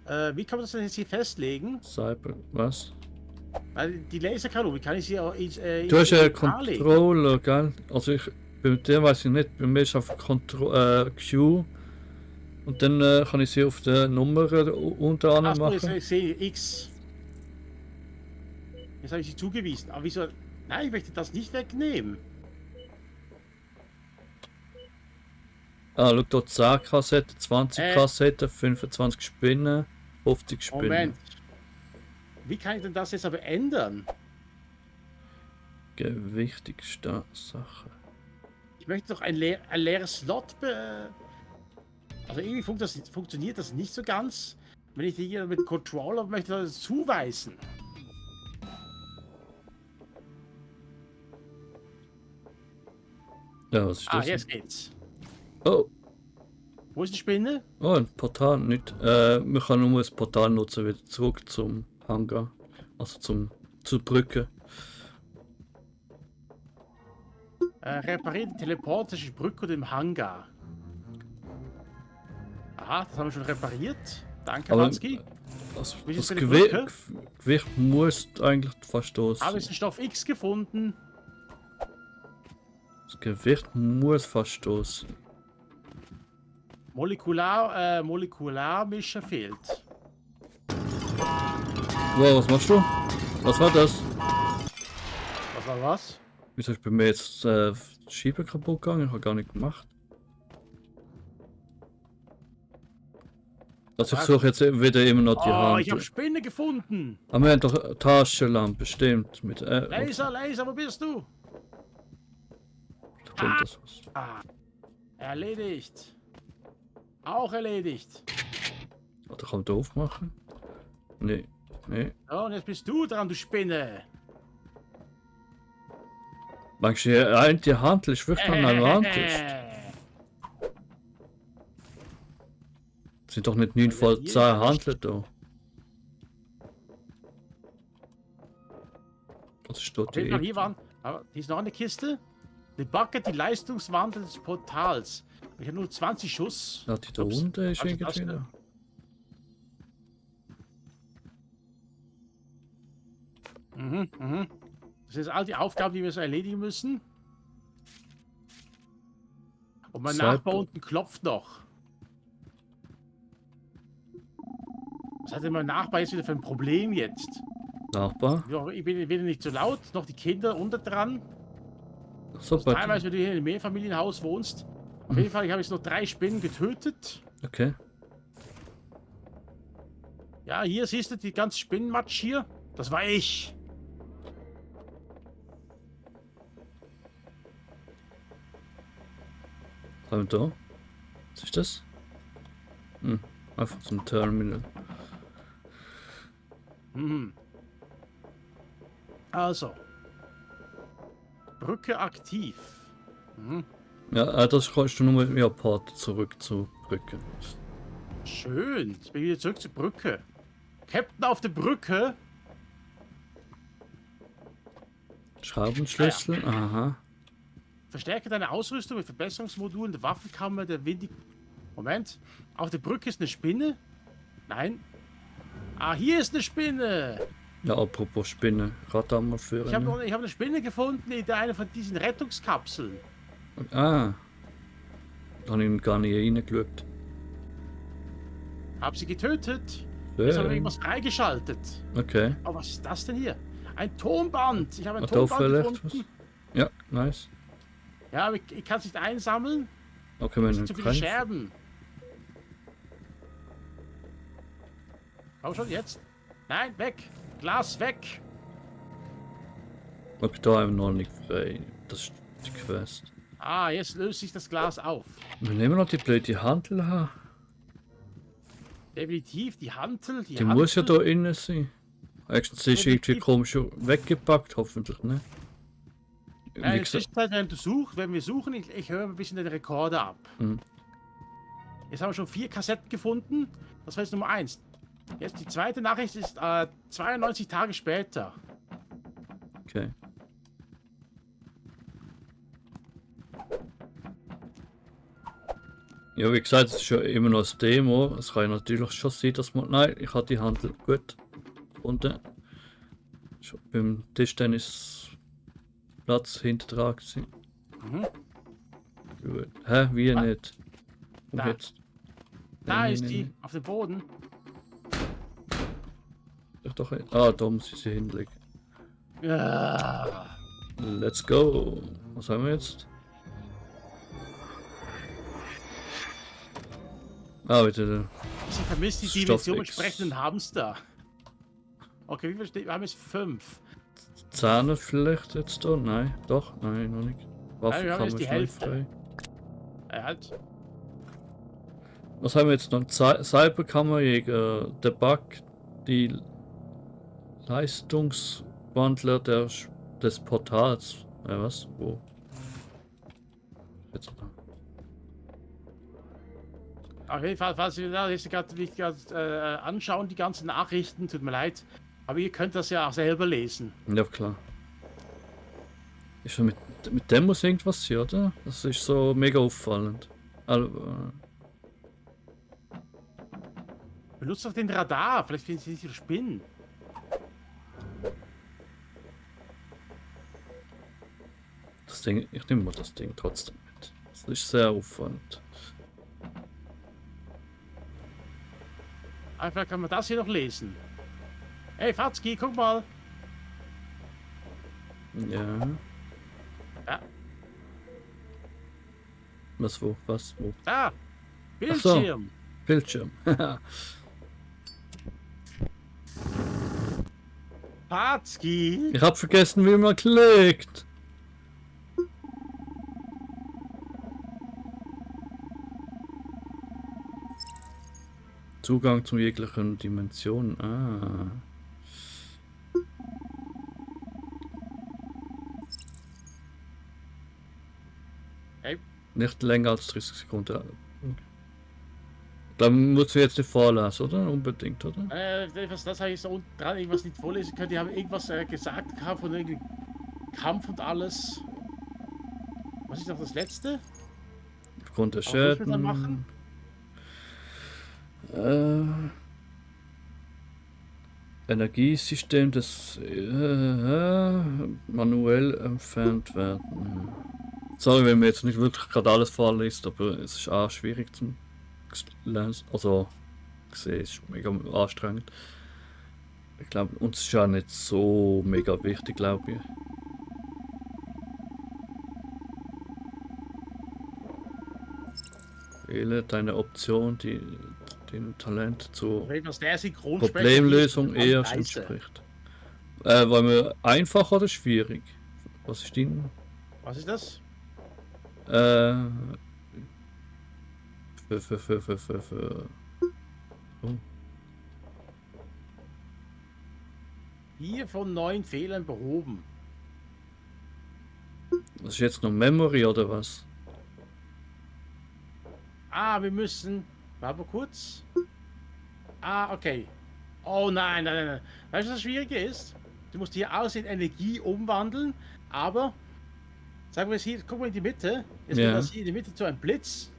an. Wie kann man das denn jetzt hier festlegen? Cyber, was? Weil die Laserkanone, wie kann ich sie auch du hast einen Controller, gell? Also bei dir weiß ich nicht, bei mir ist auf Q. Und dann kann ich sie auf der Nummer unter anderem machen. Ich sehe X. Jetzt habe ich sie zugewiesen. Aber wieso? Nein, ich möchte das nicht wegnehmen. Ah, schau dort 10 Kassetten, 20 Kassetten, 25 Spinnen, 50 Spinnen. Moment. Wie kann ich denn das jetzt aber ändern? Gewichtigste Sache. Ich möchte doch ein leeres Slot. Also irgendwie funktioniert das nicht so ganz. Wenn ich hier mit Controller möchte das zuweisen. Ja, was ist das? Jetzt geht's. Oh, Wo ist die Spinne? oh, ein Portal nicht. Wir können nur das Portal nutzen, wieder zurück zum Hangar. Also zur Brücke. Repariert den Teleport zwischen der Brücke und dem Hangar. Aha, das haben wir schon repariert. Danke, Aber Wansky. das Wie ist es das für die Brücke? Gewicht muss eigentlich verstoßen. Habe ich den Stoff X gefunden? Das Gewicht muss verstoßen. Molekularmischer fehlt. Wow, was machst du? Was war das? Was war was? Wieso ist bei mir jetzt Schieber kaputt gegangen? Ich habe gar nicht gemacht. Also ich suche jetzt wieder immer noch die Oh, Hand. ich habe Spinne gefunden. Aber wir haben doch eine Taschenlampe, stimmt. Mit Laser, wo bist du? Da kommt das was. Erledigt. Auch erledigt. Oh, da kann man da aufmachen. Nee, nee. So, und jetzt bist du dran, du Spinne. Meinst du, die Hand ist wirklich an einer Hand ist? Sind doch nicht 9 voll 10 Handeln da. Was ist dort Auf jeden Fall, hier ist noch eine Kiste. Debugge die Leistungswandel des Portals. Ich habe nur 20 Schuss. Ja, die da Ups, unten ist falsche irgendwie Taste. da. Das sind all die Aufgaben, die wir so erledigen müssen. Und mein Nachbar unten klopft noch. Was hat denn mein Nachbar jetzt wieder für ein Problem jetzt? Nachbar? Ja, ich bin wieder nicht zu laut, noch die Kinder unter dran. So, Also teilweise, wenn du hier in einem Mehrfamilienhaus wohnst. Auf jeden Fall, ich habe jetzt noch 3 Spinnen getötet. Okay. Ja, hier siehst du die ganze Spinnenmatsch hier. Das war ich. Was haben wir da? Was ist das? Einfach so ein Terminal. Also. Brücke aktiv. Ja, das kannst du nur mit mir Port zurück zur Brücke. Schön. Jetzt bin ich wieder zurück zur Brücke. Captain auf der Brücke. Schraubenschlüssel, aha. Verstärke deine Ausrüstung mit Verbesserungsmodulen der Waffenkammer der Windig... Moment. Auf der Brücke ist eine Spinne? Nein. Ah, hier ist eine Spinne. Ja, apropos Spinne, Radar mal führen. Ich habe eine Spinne gefunden in einer von diesen Rettungskapseln. Ah. Da habe ich gar nicht reingeschaut. Hab sie getötet. Ja. Jetzt haben wir irgendwas freigeschaltet. Okay. Aber was ist das denn hier? Ein Tonband. Ich habe ein Hat da Tonband vielleicht gefunden. was? Ja, nice. Ja, aber ich kann es nicht einsammeln. Okay, Das wenn sind du zu viele Scherben. Komm schon, jetzt. Nein, weg. Glas weg. Okay, da haben wir noch nicht frei. Das ist die Quest. Ah, jetzt löst sich das Glas auf. Wir nehmen noch die blöde Hantel haben. Definitiv, die Hantel. Die muss ja da innen sein. Erstens ist irgendwie komisch weggepackt, hoffentlich, ne? Ja, in der Zwischenzeit, wenn wir suchen, ich höre ein bisschen den Rekorder ab. Jetzt haben wir schon 4 Kassetten gefunden. Das war jetzt Nummer 1. Jetzt die zweite Nachricht ist 92 Tage später. Okay. Ja, wie gesagt, es ist ja immer noch das Demo. Es kann ja natürlich schon sein, dass man... Nein, ich habe die Handel gut gefunden. Schon beim Tischtennisplatz hinter dran gewesen. Gut. Hä? Wie nicht? Und Da. jetzt? Da Nein, ist nein, die, nein. auf dem Boden. Doch, ah, da muss ich sie hinlegen. Ja. Let's go. Was haben wir jetzt? Ah, bitte. Sie vermisst die Dimension entsprechenden Hamster. Okay, wie viel steht? Wir haben jetzt 5. Zähne vielleicht jetzt da? Nein, doch, nein, noch nicht. Waffe wir haben kann jetzt man die schnell Hälfte. frei. Halt. Was haben wir jetzt noch? Cyberkammerjäger, der Bug, die Leistungswandler des Portals. Was? Wo? Jetzt. Auf jeden Fall, falls ihr da nicht gerade anschauen, die ganzen Nachrichten, tut mir leid. Aber ihr könnt das ja auch selber lesen. Ja, klar. Ist schon mit dem muss irgendwas sein, oder? Das ist so mega auffallend. Benutzt doch den Radar, vielleicht finden sie nicht ihre Spinnen. Das Ding, ich nehme mal das Ding trotzdem mit. Das ist sehr auffallend. Einfach kann man das hier noch lesen. Hey Fatzki, guck mal. Ja. Ja. Was wo? Da. Bildschirm. So, Bildschirm. Fatzki. Ich hab vergessen, wie man klickt. Zugang zu jeglichen Dimensionen. Ah. Hey. Nicht länger als 30 Sekunden. Dann musst du jetzt nicht vorlesen, oder? Unbedingt, oder? Das habe ich so unten dran irgendwas nicht vorlesen können. Die haben irgendwas gesagt gehabt von irgendeinem Kampf und alles. Was ist noch das letzte? Aufgrund der Aber was müssen wir dann Schäden. machen? Energiesystem des manuell entfernt werden. Sorry, wenn mir jetzt nicht wirklich gerade alles vorliest, aber es ist auch schwierig zum lesen. Also, ich sehe, es ist mega anstrengend. Ich glaube, uns ist ja nicht so mega wichtig, glaube ich. Wähle deine Option, die dem Talent zur Was der Synchronsprecher Problemlösung ist, eher leise. entspricht. Wollen wir einfach oder schwierig? Was ist denn? Was ist das? Oh. 4 von 9 Fehlern behoben. Das ist jetzt noch Memory oder was? Ah, wir müssen. Warte mal kurz. Ah, okay. Oh nein. Weißt du, was das Schwierige ist? Du musst hier alles in Energie umwandeln, aber sagen wir es hier, guck mal in die Mitte. Jetzt wird das hier in die Mitte zu einem Blitz.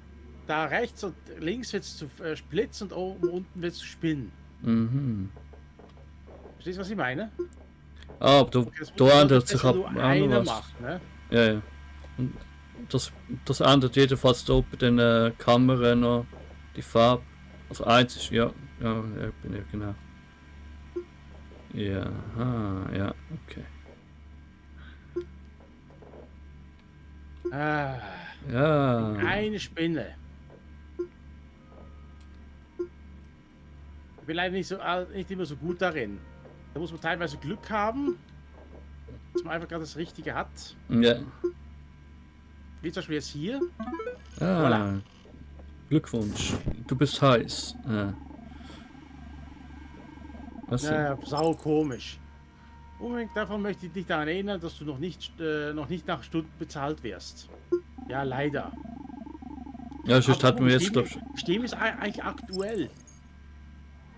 Da rechts und links wird es zu Blitz und oben unten wird es zu Spinnen. Mhm. Verstehst du, was ich meine? Ah, aber Okay, da ändert sich nur einer was. macht, ne? Ja. Und das ändert jedenfalls da bei den Kameras noch die Farbe. Also eins ist, ja, bin ja genau. Ja, ja, okay. Ah, Ja. eine Spinne. Ich bin leider nicht immer so gut darin. Da muss man teilweise Glück haben, dass man einfach gerade das Richtige hat. Ja. Wie zum Beispiel jetzt hier. Ah, Voilà. Glückwunsch. Du bist heiß. Ja. Was Ja, sau komisch. Unbedingt davon möchte ich dich daran erinnern, dass du noch nicht nach Stunden bezahlt wirst. Ja, leider. Ja, sonst hatten wir jetzt, Steam, glaube ich. Steam ist eigentlich aktuell.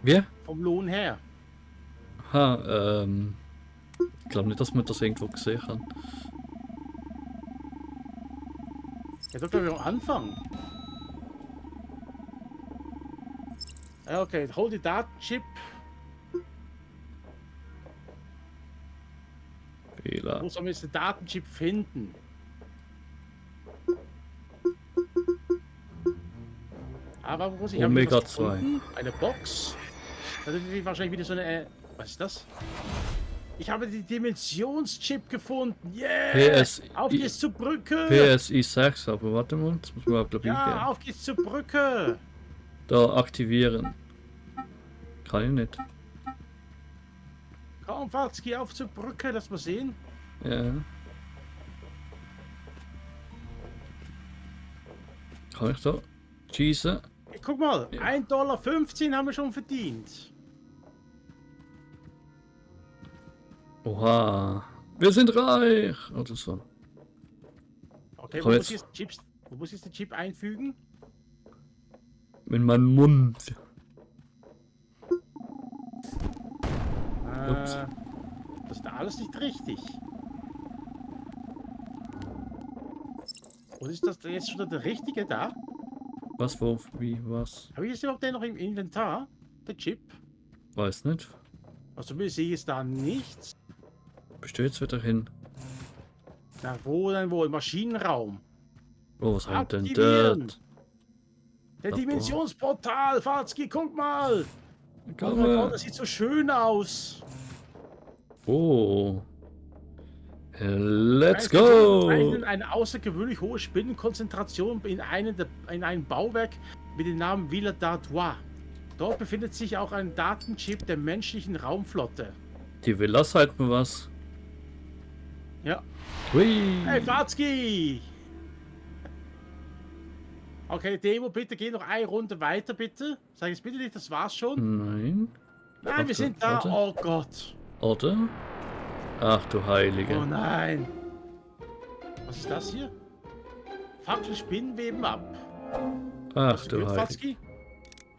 Wie? Vom Lohn her. Ich glaube nicht, dass man das irgendwo gesehen hat. Ja, doch, glaube ich, am Anfang. Ja, okay, hol die Datenchip. Fehler. Muss man jetzt den Datenchip finden. Aber muss ich Omega was gefunden? Eine Box. Das ist wahrscheinlich wieder so eine. Was ist das? Ich habe die Dimensionschip gefunden. Yeah! Auf geht's zur Brücke! PSI 6, aber warte mal, das muss man glaube ich Ja, eingeben. auf geht's zur Brücke! da aktivieren. Kann ich nicht. Komm, Farzki, auf zur Brücke, lass mal sehen. Ja. Kann ich da schießen? Hey, guck mal, Ja. 1,15 $ haben wir schon verdient. Oha. Wir sind reich! Oder so. Okay, Komm wo jetzt. muss ich den Chip einfügen? In meinen Mund. Ups. Das ist alles nicht richtig. Und ist das jetzt schon der richtige da? Was, wo, wie, was? Habe ich jetzt überhaupt den noch im Inventar? Der Chip? Weiß nicht. Also mir sehe ich da nichts. Besteht jetzt wieder hin. Na, wo denn wohl? Maschinenraum. Oh, was haben wir denn Aktivieren. dort? Der Ach, Dimensionsportal, Farzki, guck mal! Oh mein Gott, das sieht so schön aus. Oh. Let's Wir go! zeichnen eine außergewöhnlich hohe Spinnenkonzentration in einem Bauwerk mit dem Namen Villa d'Artois. Dort befindet sich auch ein Datenchip der menschlichen Raumflotte. Die Villa sagt mir was. Ja. Hui. Hey, Farzki! Okay, Demo, bitte geh noch eine Runde weiter, bitte. Sag jetzt bitte nicht, das war's schon. Nein. Nein, warte, wir sind da. warte. Oh Gott. Oder? Ach du Heilige. Oh nein. Was ist das hier? Fackel Spinnweben ab. Ach du Gut, Heilige. Farzki?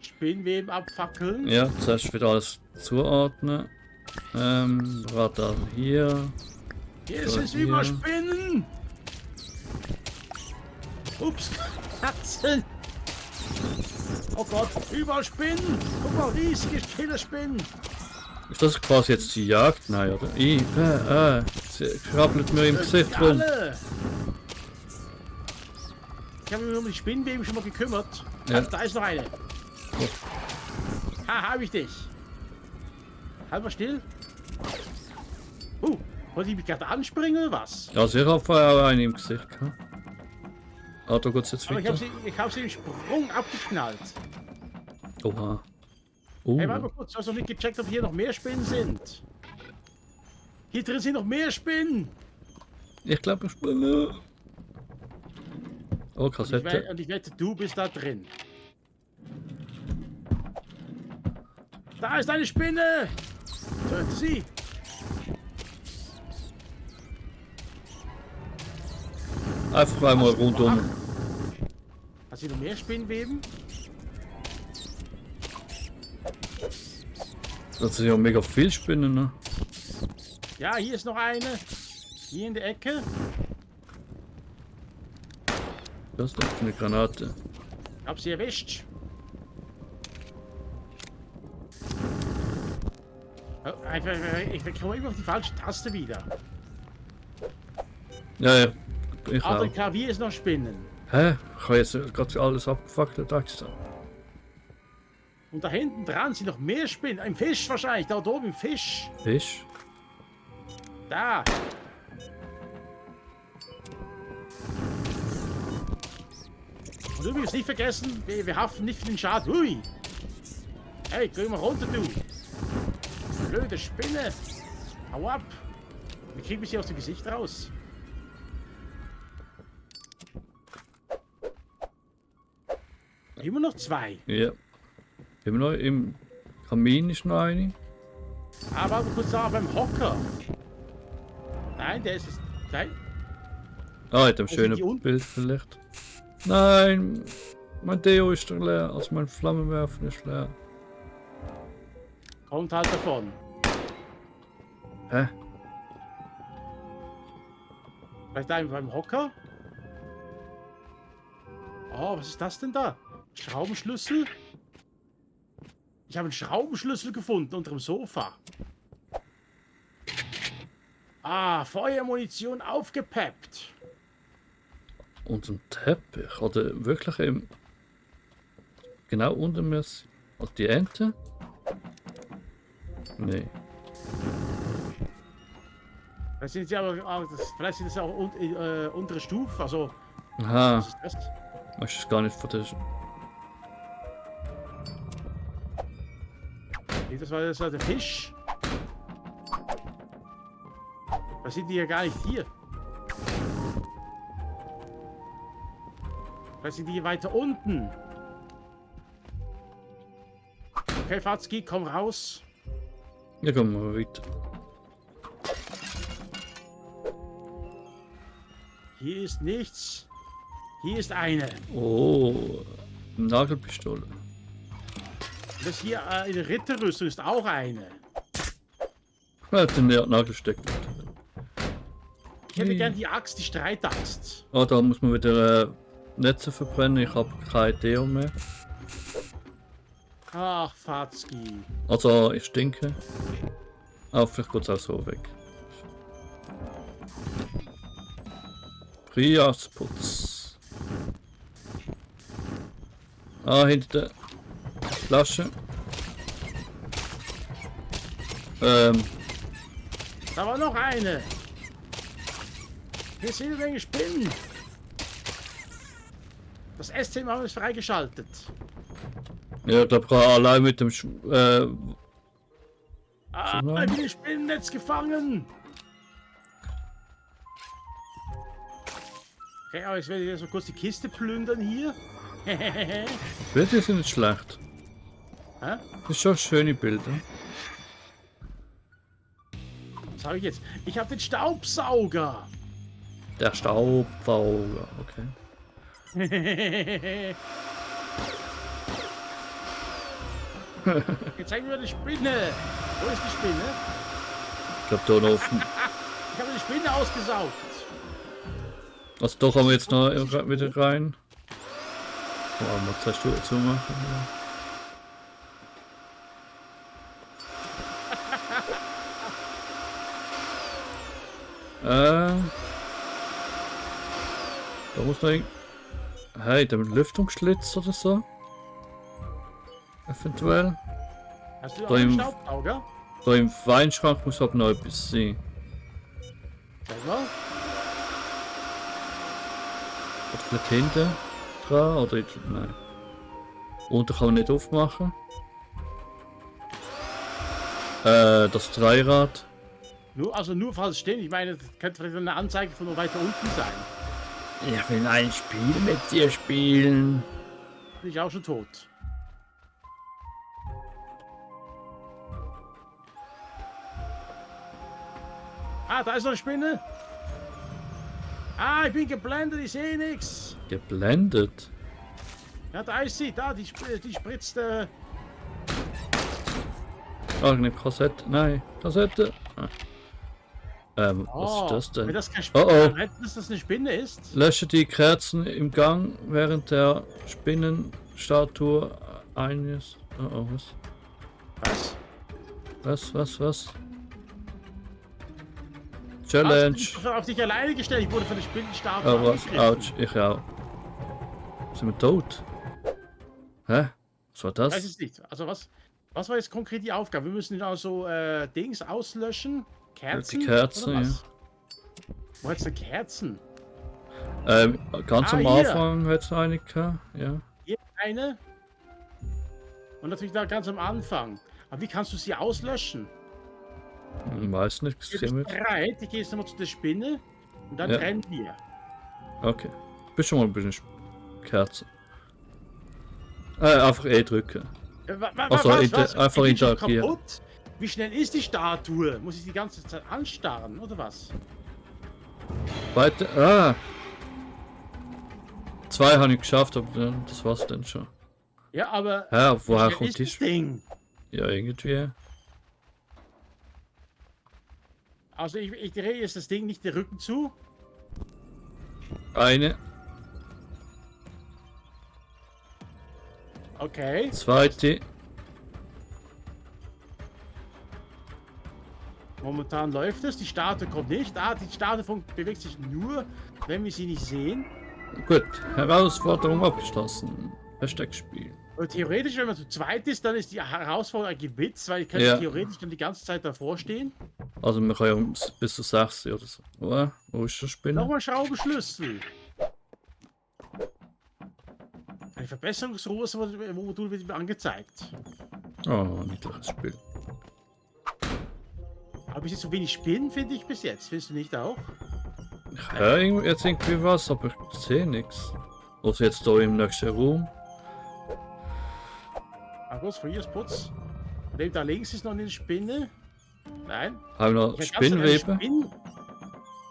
Spinnweben abfackeln. Ja, zuerst wieder alles zuordnen. Radar hier. Hier So, sind hier. überall Spinnen. Ups, Katzen. Oh Gott, überall Spinnen. Guck mal, riesige Killerspinnen. Ist das quasi jetzt die Jagd? Nein, oder? Sie krabbelt mir im Gesicht rum. Alle. Ich habe mich um die Spinnenweben schon mal gekümmert. Ja. Da ist noch eine. Ha, hab ich dich. Halt mal still. Wollte ich mich gerade anspringen oder was? Ja, sie hat vorher auch einen im Gesicht gehabt. Ah, da geht's jetzt Aber weiter. ich hab sie im Sprung abgeknallt. Oha. Hey, warte mal kurz, du hast noch nicht gecheckt, ob hier noch mehr Spinnen sind. Hier drin sind noch mehr Spinnen. Ich glaube, ich spinne. Oh, Kassette. Und ich wette, du bist da drin. Da ist eine Spinne. Töte sie. Einfach einmal rundum. Hast du noch mehr Spinnweben? Das sind ja mega viel Spinnen, ne? Ja, hier ist noch eine. Hier in der Ecke. Das ist eine Granate. Ich hab sie erwischt. Oh, ich komme immer auf die falsche Taste wieder. Ja, ja. Ich Auf auch. dem Klavier ist noch Spinnen. Hä? Ich habe jetzt gerade alles abgefackelt extra. Und da hinten dran sind noch mehr Spinnen. Ein Fisch wahrscheinlich. Da oben im Fisch. Fisch? Da. Und übrigens nicht vergessen, wir haften nicht für den Schaden. Hui. Hey, geh mal runter, du. Blöde Spinne. Hau ab. Wie kriegen wir sie aus dem Gesicht raus? Immer noch zwei. Ja. Immer noch im Kamin ist noch eine. Aber kurz da beim Hocker. Nein, der ist es. Nein. Ah, mit dem sind die schönen unten? Bild vielleicht. Nein! Mein Deo ist doch leer, also mein Flammenwerfer ist leer. Kommt halt davon. Hä? Vielleicht einen beim Hocker? Oh, was ist das denn da? Schraubenschlüssel? Ich habe einen Schraubenschlüssel gefunden unter dem Sofa. Ah, Feuermunition aufgepeppt. Und ein Teppich, oder wirklich im... Genau unter mir ist... Also die Ente? Nee. Vielleicht sind sie aber, vielleicht sind es auch untere Stufe. Also, Aha, was ist das? weißt du gar nicht von der... Okay, das war der Fisch. Was sind die ja gar nicht hier? Vielleicht sind die hier weiter unten. Okay, Fatzki, komm raus. Ja, komm mal weiter. Hier ist nichts. Hier ist eine. Oh, Nagelpistole. Das hier in der Ritterrüstung ist auch eine. Ja, den Nagel steckt. Ich hätte gern die Axt, die Streitaxt. Ah, da muss man wieder Netze verbrennen. Ich habe kein Deo mehr. Ach, Fatzki. Also, ich stinke. Aber vielleicht geht es auch so weg. Priasputz. Ah, hinter der Flasche. Da war noch eine. Hier sind eine Menge Spinnen. Das Esszimmer haben wir freigeschaltet. Ja, ich glaube, allein mit dem Ich bin im Spinnennetz gefangen. Okay, aber ich werde jetzt so kurz die Kiste plündern hier. Bilder sind nicht schlecht. Hä? Das ist schon schöne Bilder. Was habe ich jetzt? Ich habe den Staubsauger. Der Staubsauger, okay. Jetzt zeigen wir die Spinne. Wo ist die Spinne? Ich glaube, da oben. Ich habe die Spinne ausgesaugt. Also, doch haben wir jetzt noch wieder rein. Oh, mal 2 Stunden zumachen. Da muss noch hey, der Lüftungsschlitz oder so. Eventuell. Hast du Da auch einen im- Staubsauger? Da im Weinschrank muss aber noch etwas sein. Sag mal. Oder vielleicht hinten dran oder nein. Unten kann man nicht aufmachen. Das Dreirad. Nur falls es stimmt. Ich meine, das könnte vielleicht eine Anzeige von noch weiter unten sein. Ich will ein Spiel mit dir spielen. Bin ich auch schon tot. Ah, da ist noch eine Spinne. Ah, ich bin geblendet, ich sehe nichts. Geblendet. Ja, da ist sie, da, die spritzt. Ah, eine Kassette. Nein, Kassette. Ah. Was ist das Wenn denn? das kein Oh, oh. dass das eine Spinne ist. Lösche die Kerzen im Gang, während der Spinnenstatue eines. Oh, oh, was? Was? Challenge. Ich bin auf dich alleine gestellt, ich wurde von der Spinnenstatue Oh, was? angegriffen. Autsch, ich auch. Sind wir tot? Hä? Was war Ich weiß das? es nicht. Also was war jetzt konkret die Aufgabe? Wir müssen also Dings auslöschen. Kerzen? Die Kerzen, oder ja. was? Wo hat's denn Kerzen? Ganz am hier. Anfang hat es eine gehabt, ja. Hier eine. Und natürlich da ganz am Anfang. Aber wie kannst du sie auslöschen? Ich weiß nicht, Du gesehen bist wird. bereit, ich gehe jetzt nochmal zu der Spinne und dann Ja. rennen wir. Okay. Bist schon mal ein bisschen Kerzen. Einfach E drücken. Also, einfach Bin ich schon interagieren. kaputt? Wie schnell ist die Statue? Muss ich die ganze Zeit anstarren, oder was? Weiter. Ah! 2 habe ich geschafft, aber das war's dann schon. Ja, aber Ja, wie woher schnell kommt ist die? das Ding? Ja, irgendwie. Also ich drehe jetzt das Ding nicht den Rücken zu. Eine, Okay. zweite. Momentan läuft es. Die Statue kommt nicht. Ah, die Statue bewegt sich nur, wenn wir sie nicht sehen. Gut, Herausforderung abgeschlossen. Versteckspiel. Und theoretisch, wenn man zu zweit ist, dann ist die Herausforderung ein Gewitz, weil ich könnte Ja. theoretisch dann die ganze Zeit davor stehen. Also man kann ja bis zu 6 oder so. Wo ist der Spinner? Nochmal Schraubenschlüssel. Eine Verbesserungsruhe, wo du wird mir angezeigt. Oh, niedliches Spiel. Aber bis jetzt so wenig Spinnen, finde ich bis jetzt. Findest du nicht auch? Ja, jetzt irgendwie was, aber ich sehe nichts. Also jetzt da im nächsten Raum. Ah, groß, Frühjahrsputz. Und eben da links ist noch eine Spinne. Nein. Haben wir noch Ich hab ganz Spinnwebe?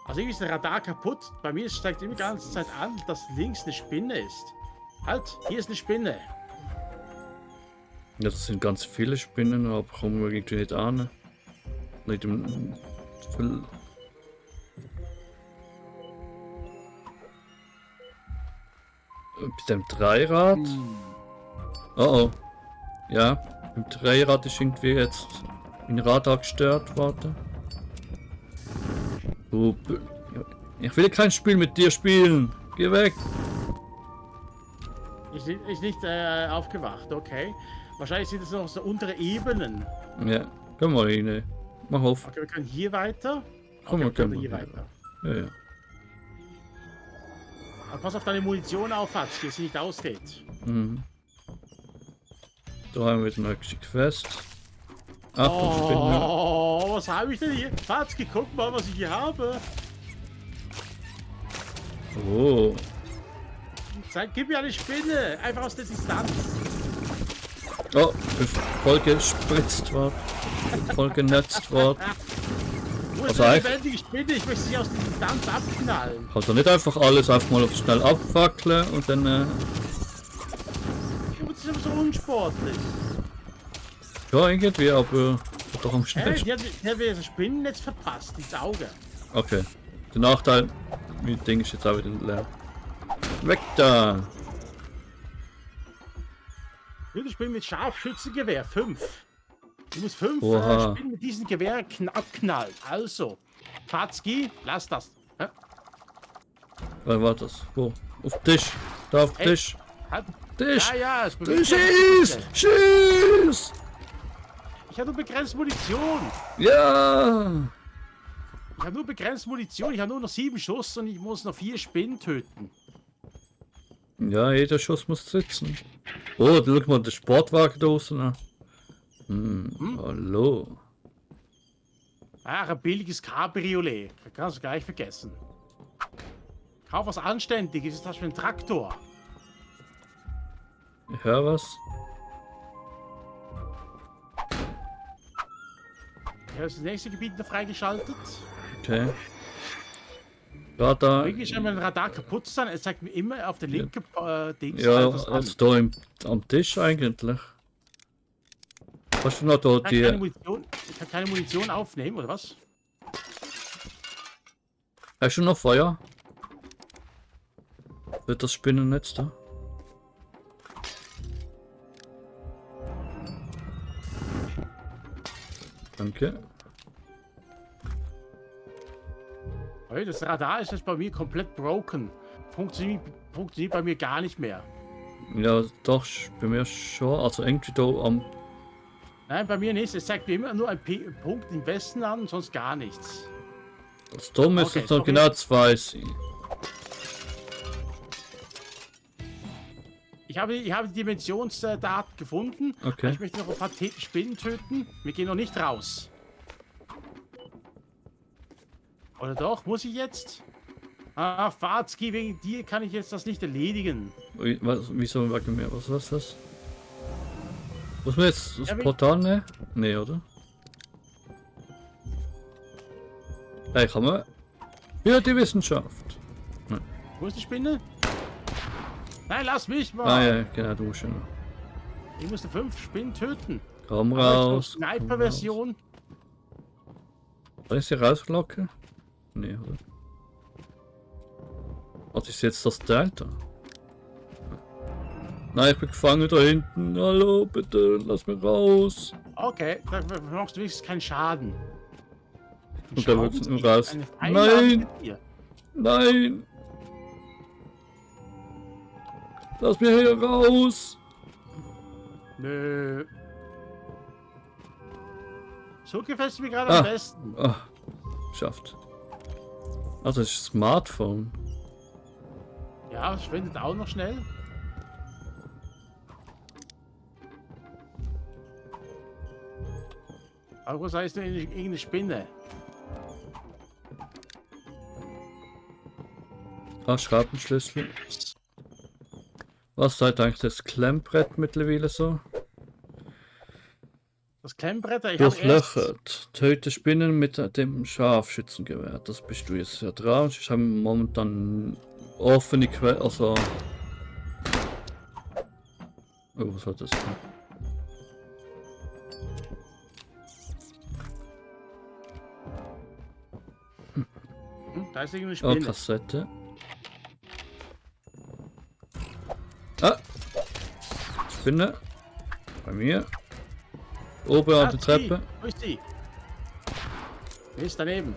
Also irgendwie ist der Radar kaputt. Bei mir steigt immer die ganze Zeit an, dass links eine Spinne ist. Halt, hier ist eine Spinne. Ja, das sind ganz viele Spinnen, aber kommen wir irgendwie nicht an. Nicht im... Mit dem Dreirad? Oh oh. Ja, im Dreirad ist irgendwie jetzt mein Radar gestört. Warte. Ich will kein Spiel mit dir spielen. Geh weg. Ist nicht aufgewacht, okay. Wahrscheinlich sind es noch so untere Ebenen. Ja, komm mal rein. Mach auf. Okay, wir können hier weiter. Komm Okay, mal, wir können komm hier mal. weiter. Ja, ja. Aber pass auf deine Munition auf, Fatsch, dass sie nicht ausgeht. Mhm. Da haben wir den nächsten Quest. Achtung, Spinne. Oh, was habe ich denn hier? Fatschki, guck mal, was ich hier habe. Oh. Gib mir eine Spinne. Einfach aus der Distanz. Oh, bin voll gespritzt worden. Voll genetzt worden. Wo ist Also eine eigentlich- lebendige Spinne? Ich möchte sie aus der Distanz abknallen. Also nicht einfach alles einfach mal auf schnell abfackeln und dann. Das ist aber so unsportlich. Ja, irgendwie, aber doch am Hey, schnellsten. die hat mir das Spinnennetz verpasst, ins Auge. Okay. Der Nachteil, mein Ding ist jetzt auch wieder leer. Weg da! Ich bin mit Scharfschützengewehr 5. Du musst 5 Oha. Spinnen mit diesem Gewehr abknallen. Also, Fatschki, lass das. Hä? Was war das? Wo? Auf den Tisch! Da auf den Hey. Tisch! Halt. Tisch! Ja, ja, es Du bewegt sich. schieß! Schieß! Ich habe nur begrenzt Munition. Ja! Ich habe nur begrenzt Munition. Ich habe nur noch 7 Schuss und ich muss noch 4 Spinnen töten. Ja, jeder Schuss muss sitzen. Oh, schau mal, der Sportwagen da draußen an. Hallo. Ach, ein billiges Cabriolet. Kannst du gleich vergessen. Kauf was Anständiges. Ist das für ein Traktor? Ich höre was. Ja, das nächste Gebiet noch freigeschaltet. Okay. Radar. Irgendwie scheint mein Radar kaputt zu sein. Es zeigt mir immer auf der linken Dings Ja, etwas an. also da am Tisch eigentlich. Hast du noch da Ich kann keine die. Munition, ich kann keine Munition aufnehmen, oder was? Hast du noch Feuer? Wird das Spinnennetz da? Danke. Hey, das Radar ist jetzt bei mir komplett broken. Funktioniert bei mir gar nicht mehr. Ja, doch, bei mir schon. Also irgendwie da am. Nein, bei mir nicht. Es zeigt mir immer nur einen Punkt im Westen an und sonst gar nichts. Also da müssen Okay, es noch sorry. genau 2 sein. Ich habe die Dimensionsdaten gefunden. Okay. Ich möchte noch ein paar Spinnen töten. Wir gehen noch nicht raus. Oder doch? Muss ich jetzt? Ah, Fatschki, wegen dir kann ich jetzt das nicht erledigen. Wieso wegen mir? Was ist das? Muss man jetzt das Ja, Portal nehmen? Nee, oder? Hey, kann man. Ja, die Wissenschaft. Wo ist die Spinne? Nein, lass mich mal. Ah ja, genau, du musst ja noch. Ich musste 5 Spinnen töten. Komm Aber jetzt noch raus. Sniper-Version. Soll ich sie rauslocken? Nee, oder? Was ist jetzt das Delta? Nein, ich bin gefangen da hinten. Hallo, bitte, lass mich raus. Okay, da machst du wenigstens keinen Schaden. Und dann wird's nur raus. Eine Einladung Nein! mit dir. Nein! Lass mich hier raus! Nö. So gefällt es mir gerade am besten. Ah, schafft. Also das ist ein Smartphone. Ja, es schwindet auch noch schnell. Aber was heißt denn irgendeine Spinne? Ah, Schraubenschlüssel. Was sagt eigentlich das Klemmbrett mittlerweile so? Das Klemmbretter, ich habe erst... Durchlöchert. Töte Spinnen mit dem Scharfschützengewehr. Das bist du jetzt ja dran. Ich habe momentan offene Quelle, also... Oh, was hat das denn? Da ist irgendeine Oh, Spinne. Kassette. Ah! Spinne. Bei mir. Oben an der Treppe. Wo ist die? Die ist daneben.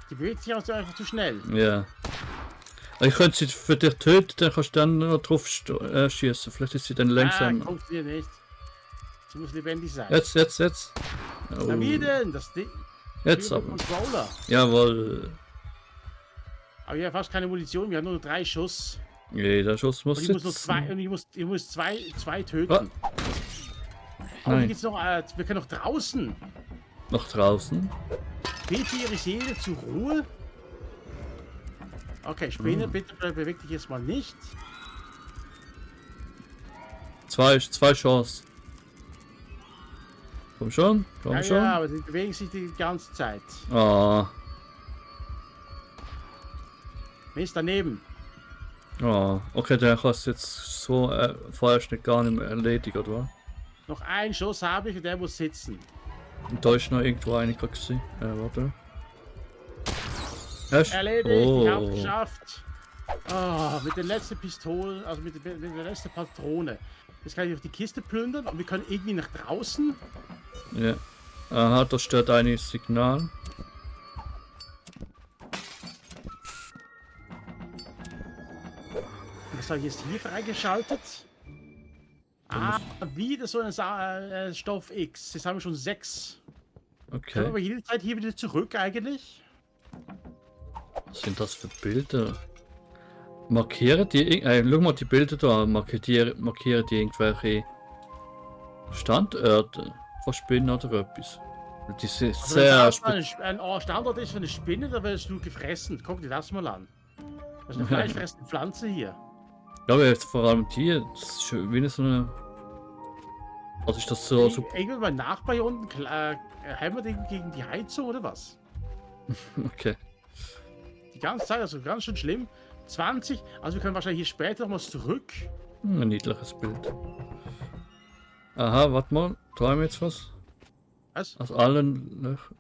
Die bewegt sich also einfach zu schnell. Ja. Ich könnte sie für dich töten, dann kannst du dann noch drauf schießen. Vielleicht ist sie dann langsam. Funktioniert nicht. Sie muss lebendig sein. Jetzt. Oh. Na wie denn? Das Ding. Jetzt Über aber. Controller. Jawohl. Aber wir haben fast keine Munition, wir haben nur 3 Schuss. Jeder Schuss muss Und ich muss nur sitzen. 2 und ich muss zwei töten. Ah. Aber Nein. geht's noch, wir können noch draußen. Noch draußen. Bitte Ihre Seele zur Ruhe. Okay, Spinne, bitte beweg dich jetzt mal nicht. Zwei Chancen. Komm schon. Ja, ja, aber sie bewegen sich die ganze Zeit. Ah. Mist, daneben. Ah. Okay, der kannst jetzt so vorerst nicht gar nicht mehr erledigen, oder? Noch einen Schuss habe ich und der muss sitzen. Und da ist noch irgendwo eine gewesen. Warte. Hast? Erledigt, ich habe geschafft. Oh, mit der letzten Pistole, also mit der letzten Patrone. Jetzt kann ich auch die Kiste plündern und wir können irgendwie nach draußen. Ja. Aha, da steht ein Signal. Was habe ich jetzt hier freigeschaltet? Ah, wieder so ein Stoff X. Jetzt haben wir schon 6. Können wir Okay. aber jede Zeit hier wieder zurück eigentlich? Was sind das für Bilder? Markieren die, schau mal die Bilder da, markieren die irgendwelche Standorte von Spinnen oder etwas? Die sind Also sehr wenn das ein Standort ist für eine Spinne, dann wirst du gefressen. Guck dir das mal an. Das ist eine fleischfressende Pflanze hier. Ja, aber jetzt vor allem die, das ist schon wie so eine... Was ist das so? Irgendwann mein Nachbar hier unten hämmert irgendwie gegen die Heizung oder was? Okay. Die ganze Zeit, also ganz schön schlimm. 20, also wir können wahrscheinlich hier später noch mal zurück. Ein niedliches Bild. Aha, warte mal, da haben wir jetzt was. Was? Aus allen Löchern.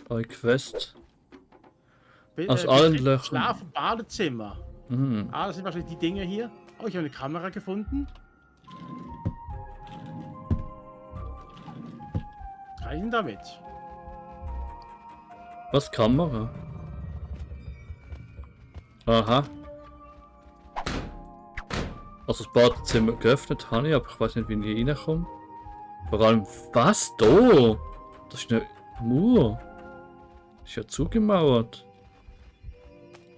Bei Quest. Aus allen Löchern. Schlaf- und Badezimmer. Mhm. Ah, das sind wahrscheinlich die Dinge hier. Oh, ich habe eine Kamera gefunden. Was kann ich denn damit? Was, Kamera? Aha. Also das Badezimmer geöffnet habe ich, aber ich weiß nicht, wie ich reinkomme. Vor allem, was da? Das ist eine Mauer. Das ist ja zugemauert.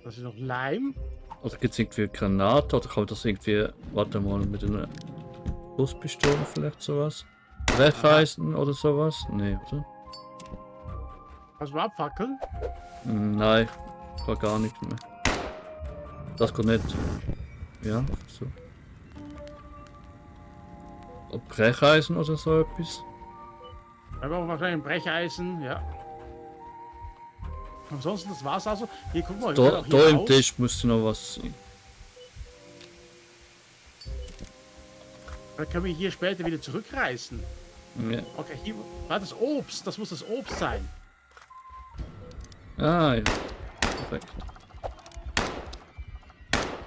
Das ist noch Leim. Oder gibt es irgendwie Granate oder kann man das irgendwie, warte mal, mit einer Buspistole vielleicht sowas? Brecheisen oder sowas? Nee, oder? Kannst du abfackeln? Nein, kann gar nicht mehr. Das geht nicht. Ja, so. Brecheisen oder so etwas? Wir brauchen wahrscheinlich ein Brecheisen, ja. Ansonsten das war's also. Hier, guck mal. wir können Da, auch hier da im raus. Tisch müsste noch was sein. Dann können wir hier später wieder zurückreisen. Ja. Okay, hier war das Obst. Das muss das Obst sein. Ah ja. Perfekt.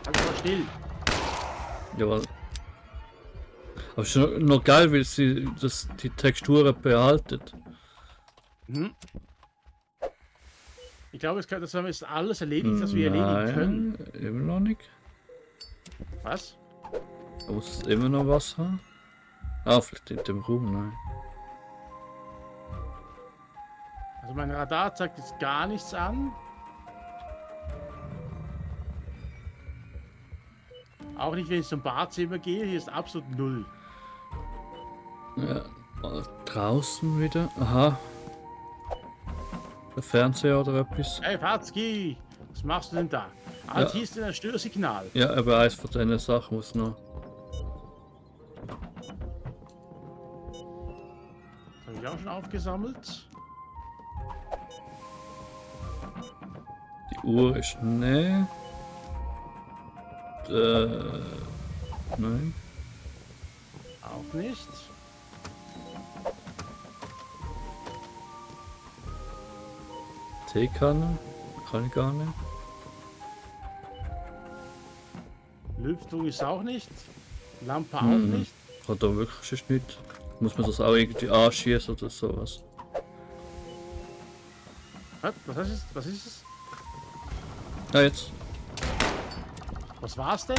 Halt mal still. Jawohl. Aber ist noch geil, weil sie die Texturen behaltet. Mhm. Ich glaube, das haben wir jetzt alles erledigt, was wir erledigen können. Nein, immer noch nicht. Was? Da muss es immer noch was haben. Ah, vielleicht in dem Raum, nein. Also mein Radar zeigt jetzt gar nichts an. Auch nicht, wenn ich zum Badzimmer gehe. Hier ist absolut null. Ja, draußen wieder. Aha. Der Fernseher oder etwas. Hey Fatzki, was machst du denn da? Alt hieß denn ein Störsignal. Ja, aber eins von deinen Sachen muss noch. Das habe ich auch schon aufgesammelt. Die Uhr ist ne. Nein. Auch nicht. Teekanne. Kann ich gar nicht. Lüftung ist auch nicht. Lampe auch nicht. Hat da wirklich nicht. Muss man das auch irgendwie anschießen oder sowas? Was ist es? Was ist es? Ja, jetzt. Was war's denn?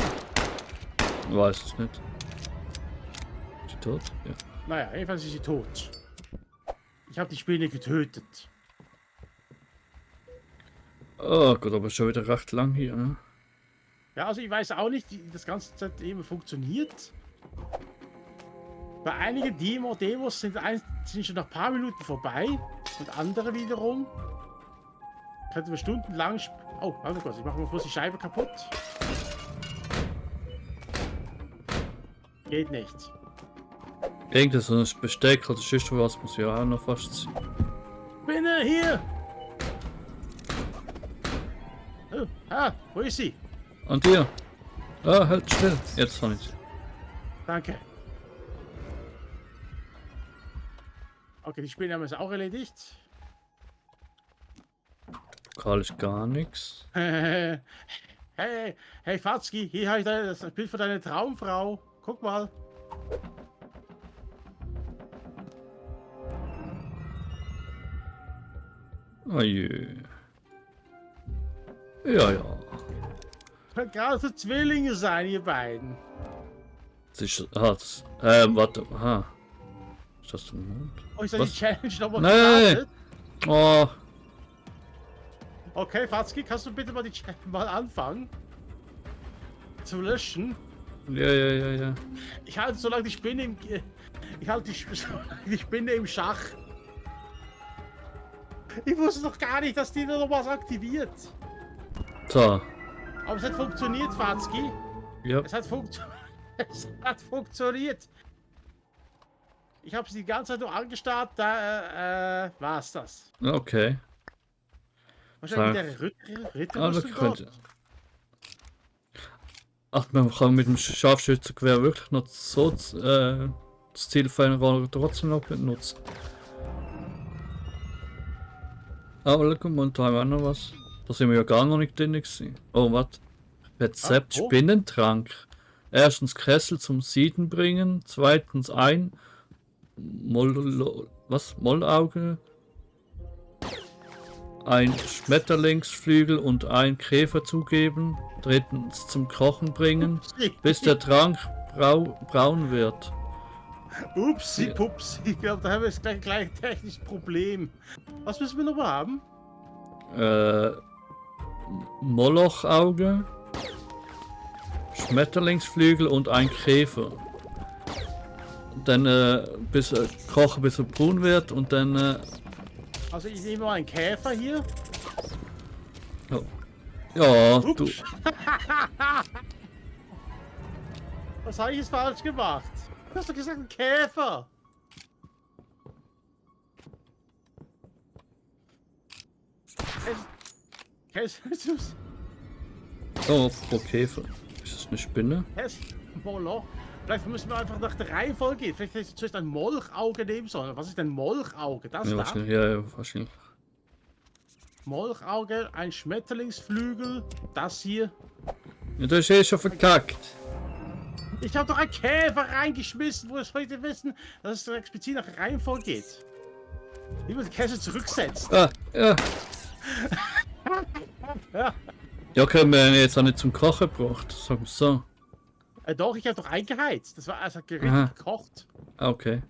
Ich weiß es nicht. Ist sie tot? Ja. Naja, jedenfalls ist sie tot. Ich habe die Spinne getötet. Oh Gott, aber schon wieder recht lang hier, ne? Ja, also ich weiß auch nicht, wie das ganze Zeit eben funktioniert. Bei einigen Demos sind schon nach ein paar Minuten vorbei und andere wiederum könnte man stundenlang. Oh, warte kurz, ich mache mal kurz die Scheibe kaputt. Geht nicht. Irgendwas so ein Besteck oder sonst was muss ja auch noch fast sein. Spinne hier! Oh, wo ist sie? Und dir? Ah, halt still. Jetzt habe ich sie. Danke. Okay, die Spinne haben wir jetzt auch erledigt. Pokal ist gar nichts. Hey, hey Fatzki, hier habe ich das Bild von deiner Traumfrau. Guck mal. Oh je. Ja, ja. Könnte gerade so Zwillinge sein, ihr beiden. Das ist. Warte. Aha. Ist das ein Mond? Oh, ist das die Challenge nochmal Nein! gestartet? Oh. Okay, Fatzki, kannst du bitte mal die Challenge mal anfangen? Zu löschen? Ja. Ich halte so lange die Spinne im... Ich halte die Spinne im Schach. Ich wusste doch gar nicht, dass die noch was aktiviert. So. Aber es hat funktioniert, Fatzki. Ja. Es hat funktioniert. Ich habe sie die ganze Zeit nur angestarrt, da war's das. Okay. Wahrscheinlich der Ritter könnte. Ach, man kann mit dem Scharfschützengewehr wirklich noch so das Zielfernrohr trotzdem noch benutzen. Aber guck mal, da haben wir auch noch was. Da sind wir ja gar noch nicht drin gewesen. Oh, was? Rezept Spinnentrank. Erstens Kessel zum Sieden bringen. Zweitens ein Mollauge. Ein Schmetterlingsflügel und ein Käfer zugeben. Drittens zum Kochen bringen, bis der Trank braun wird. Upsi, pupsi. Ich glaube, da haben wir jetzt gleich ein technisches Problem. Was müssen wir noch mal haben? Molochauge, Schmetterlingsflügel und ein Käfer. Dann kochen, bis er braun wird und dann. Also ich nehme mal einen Käfer hier. Oh. Ja, Ups. du. Was habe ich jetzt falsch gemacht? Du hast doch gesagt, ein Käfer. Oh, pro Käfer. Ist das eine Spinne? Moloch. Vielleicht müssen wir einfach nach der Reihenfolge gehen. Vielleicht hätte ich zuerst ein Molchauge nehmen sollen. Was ist ein Molchauge? Das Ja, da? wahrscheinlich. Ja, wahrscheinlich. Molchauge, ein Schmetterlingsflügel, das hier. Ja, du hast eh schon verkackt. Ich habe doch einen Käfer reingeschmissen, wo es heute wissen, dass es explizit nach Reihenfolge geht. Wie man die Käse zurücksetzt. Ah, ja. Ja, können wir jetzt auch nicht zum Kochen gebraucht, sagen wir so. Doch, ich habe doch eingeheizt. Das war also richtig gekocht. Ah, okay.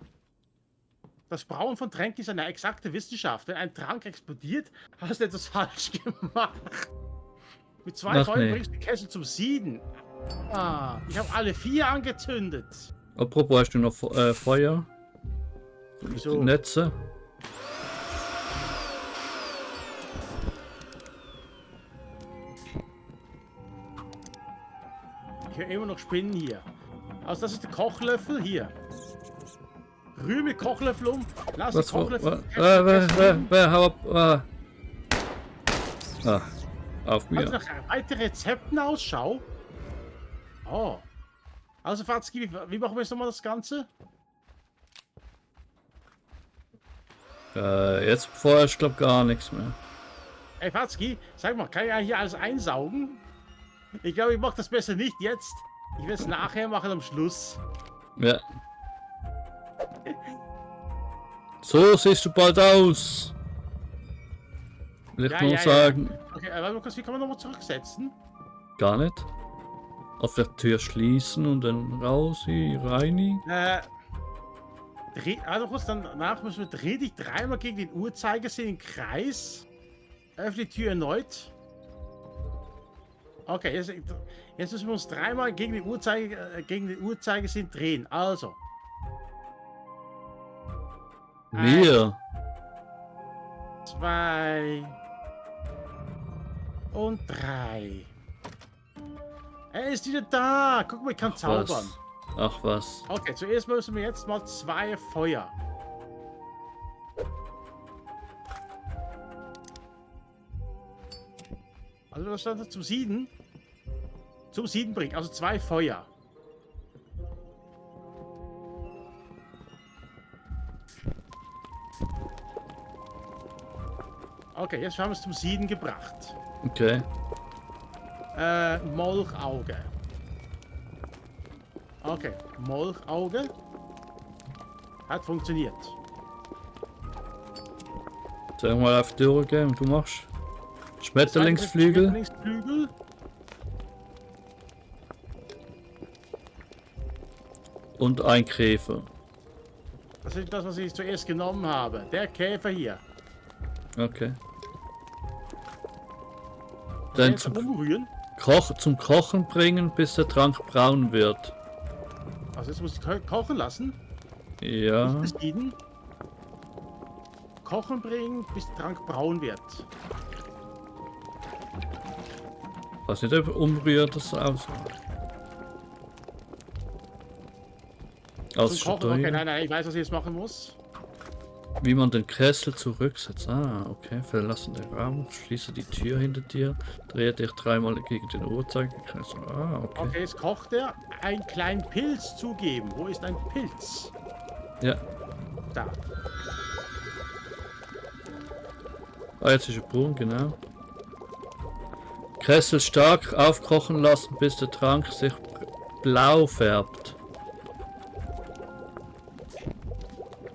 Das Brauen von Tränken ist eine exakte Wissenschaft. Wenn ein Trank explodiert, hast du etwas falsch gemacht. Mit 2 Feuern bringst du die Käse zum Sieden. Ah, ich habe alle 4 angezündet. Apropos, hast du noch Feuer? Die Netze. Ich höre immer noch Spinnen hier. Also das ist der Kochlöffel hier. Rühr mit Kochlöffel um. Lass den Kochlöffel. Hau ab. Auf mir. Also nach weiteren Rezepten Ausschau. Oh. Also Fatzki, wie machen wir jetzt nochmal das Ganze? Jetzt vorher, ich glaube gar nichts mehr. Ey Fatzki, sag mal, kann ich hier alles einsaugen? Ich glaube, ich mache das besser nicht jetzt. Ich werde es nachher machen am Schluss. Ja. So siehst du bald aus. Will ich nur sagen. Okay, warte mal kurz, wie kann man nochmal zurücksetzen? Gar nicht. Auf der Tür schließen und dann raus, rein. Also kurz danach müssen wir dreh dich dreimal gegen den Uhrzeigersinn im Kreis. Öffne die Tür erneut. Okay, jetzt müssen wir uns dreimal gegen den Uhrzeigersinn drehen. Also. 4. 2 und 3. Er ist wieder da. Guck mal, ich kann zaubern. Ach was. Okay, zuerst müssen wir jetzt mal 2 Feuer. Also das stand zum Sieden. Zum Sieden bringen. Also 2 Feuer. Okay, jetzt haben wir es zum Sieden gebracht. Okay. Molchauge. Okay, Molchauge. Hat funktioniert. Sag mal auf die Tür gehen, du machst. Schmetterlingsflügel. Schmetterlingsflügel. Und ein Käfer. Das ist das, was ich zuerst genommen habe. Der Käfer hier. Okay. Dann zum Kochen bringen, bis der Trank braun wird. Also jetzt muss ich kochen lassen. Ja. Kochen bringen, bis der Trank braun wird. Was nicht umrührt das aus. Okay, nein, ich weiß, was ich jetzt machen muss. Wie man den Kessel zurücksetzt. Ah, okay. Verlassen den Raum, schließe die Tür hinter dir, drehe dich dreimal gegen den Uhrzeigersinn. Ah, okay. Okay, jetzt kocht er. Einen kleinen Pilz zugeben. Wo ist ein Pilz? Ja. Da. Ah, jetzt ist er braun, genau. Kessel stark aufkochen lassen, bis der Trank sich blau färbt.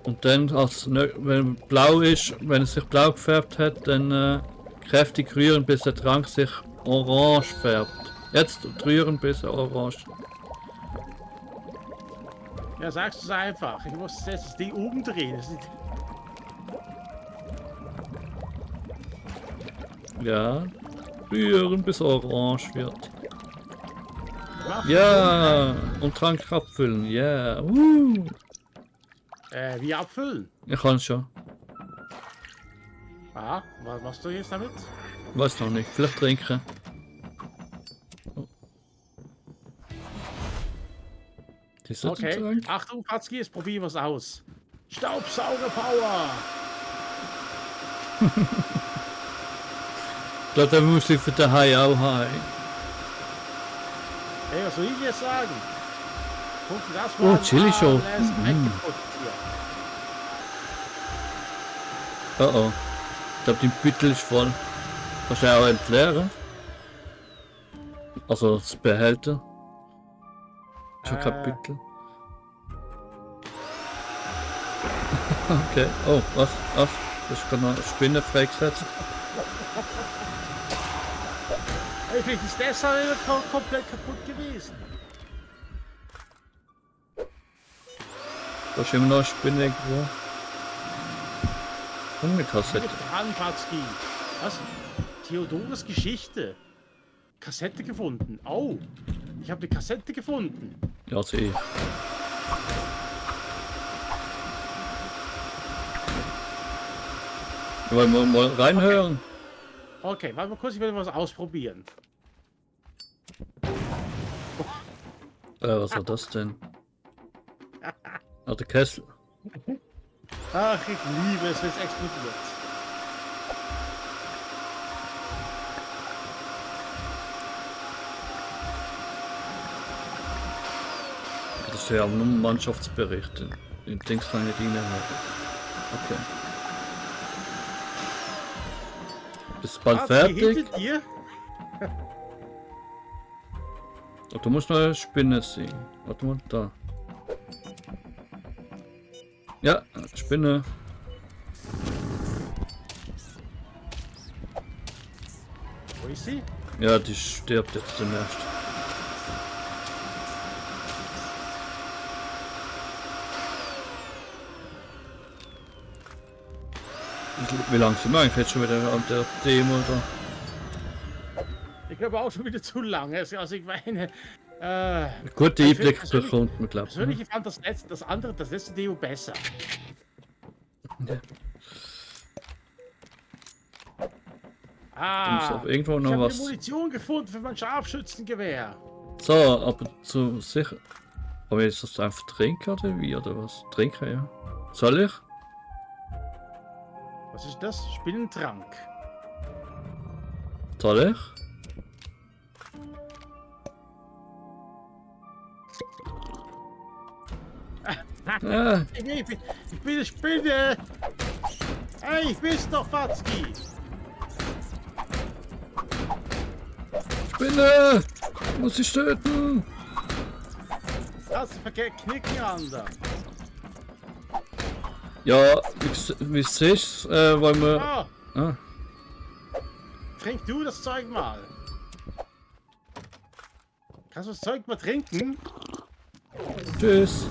Und dann, wenn blau ist, wenn es sich blau gefärbt hat, dann kräftig rühren, bis der Trank sich orange färbt. Jetzt rühren, bis er orange. Ja, sagst du es einfach. Ich muss jetzt das Ding oben drehen. Ja, rühren, bis orange wird. Ja, und Trank abfüllen. Ja, wie abfüllen? Ich kann schon. Ah, was machst du jetzt damit? Weiß noch nicht. Vielleicht trinken. Okay, Achtung, Patzki, jetzt probieren wir es aus. Staubsauger-Power! Da der Musik für den Hai auch Hai. Hey, was soll ich jetzt sagen? Guck das mal. Oh, Chili Show. Oh oh. Ich glaube, die Büttel ist voll. Kannst du auch entleeren? Also das Behälter. Schon kein Büttel. Okay. Oh, was? Das ist gerade noch eine Spinne freigesetzt. Hey, vielleicht ist das halt komplett kaputt gewesen. Da ist immer noch eine Spinne irgendwo. Und eine Kassette. Anfatzki. Was? Theodores Geschichte. Kassette gefunden. Oh, ich habe eine Kassette gefunden. Ja, sehe. Wollen wir mal reinhören? Okay, warte mal kurz, ich will was ausprobieren. Was war das denn? Ah, der Kessel. Ach, ich liebe es, wenn es explodiert. Das ist ja nur ein Mannschaftsbericht. Den Dings kann ich nicht reinhören. Okay. Bist du bald fertig? Dir? Oh, du musst noch eine Spinne sehen. Warte mal, da. Ja, Spinne. Wo ist sie? Ja, die stirbt jetzt demnächst. Wie lange sind wir eigentlich jetzt schon wieder an der Demo da? Ich glaube auch schon wieder zu lange. Also ich meine... Gute Einblick bekommt man, glaube ich. Persönlich fand das letzte Demo besser. Ja. Ah, muss auch irgendwo noch ich habe was. Munition gefunden für mein Scharfschützengewehr. So, aber zu sicher. Aber jetzt das einfach trinken oder wie oder was? Trinken, ja. Soll ich? Was ist das? Spinnentrank. Soll ich? Ah, Ich bin eine Spinne. Hey, ich bin's doch, Fatzki. Spinne! Muss ich töten! Das verkehrt knicken an da. Ja, wie siehst du, wollen wir. Ah, Ah, trink du das Zeug mal. Kannst du das Zeug mal trinken? tschüss!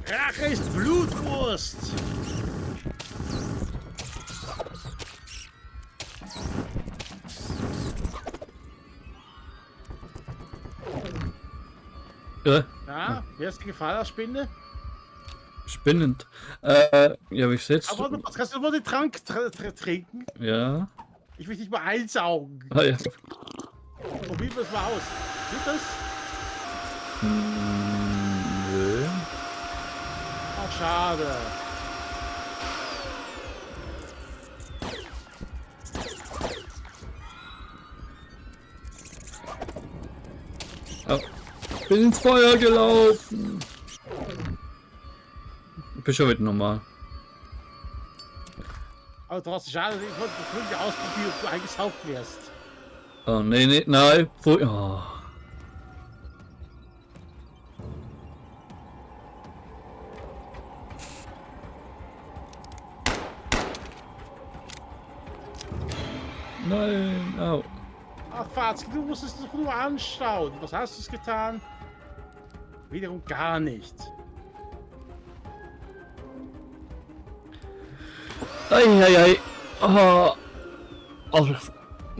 Rache ist Blutwurst. Ja, wie hast du gefallen, Spinne? Spinnend. Ja, wie sieht's? Aber du kannst du mal den Trank trinken? Ja. Ich will dich mal einsaugen. Ah, ja. Probieren wir es mal aus. Geht das? Nö. Ach, schade. Ah, bin ins Feuer gelaufen. Ich bin schon wieder normal. Aber trotzdem schade, ich wollte wirklich ausprobieren, ob du eingesaugt wirst. Oh, nee, nee, nein. Oh. Nein, au. Ach, Fatzki, du musst es doch nur anschauen. Was hast du es getan? Wiederum gar nicht. Eieiei. Oh. Also,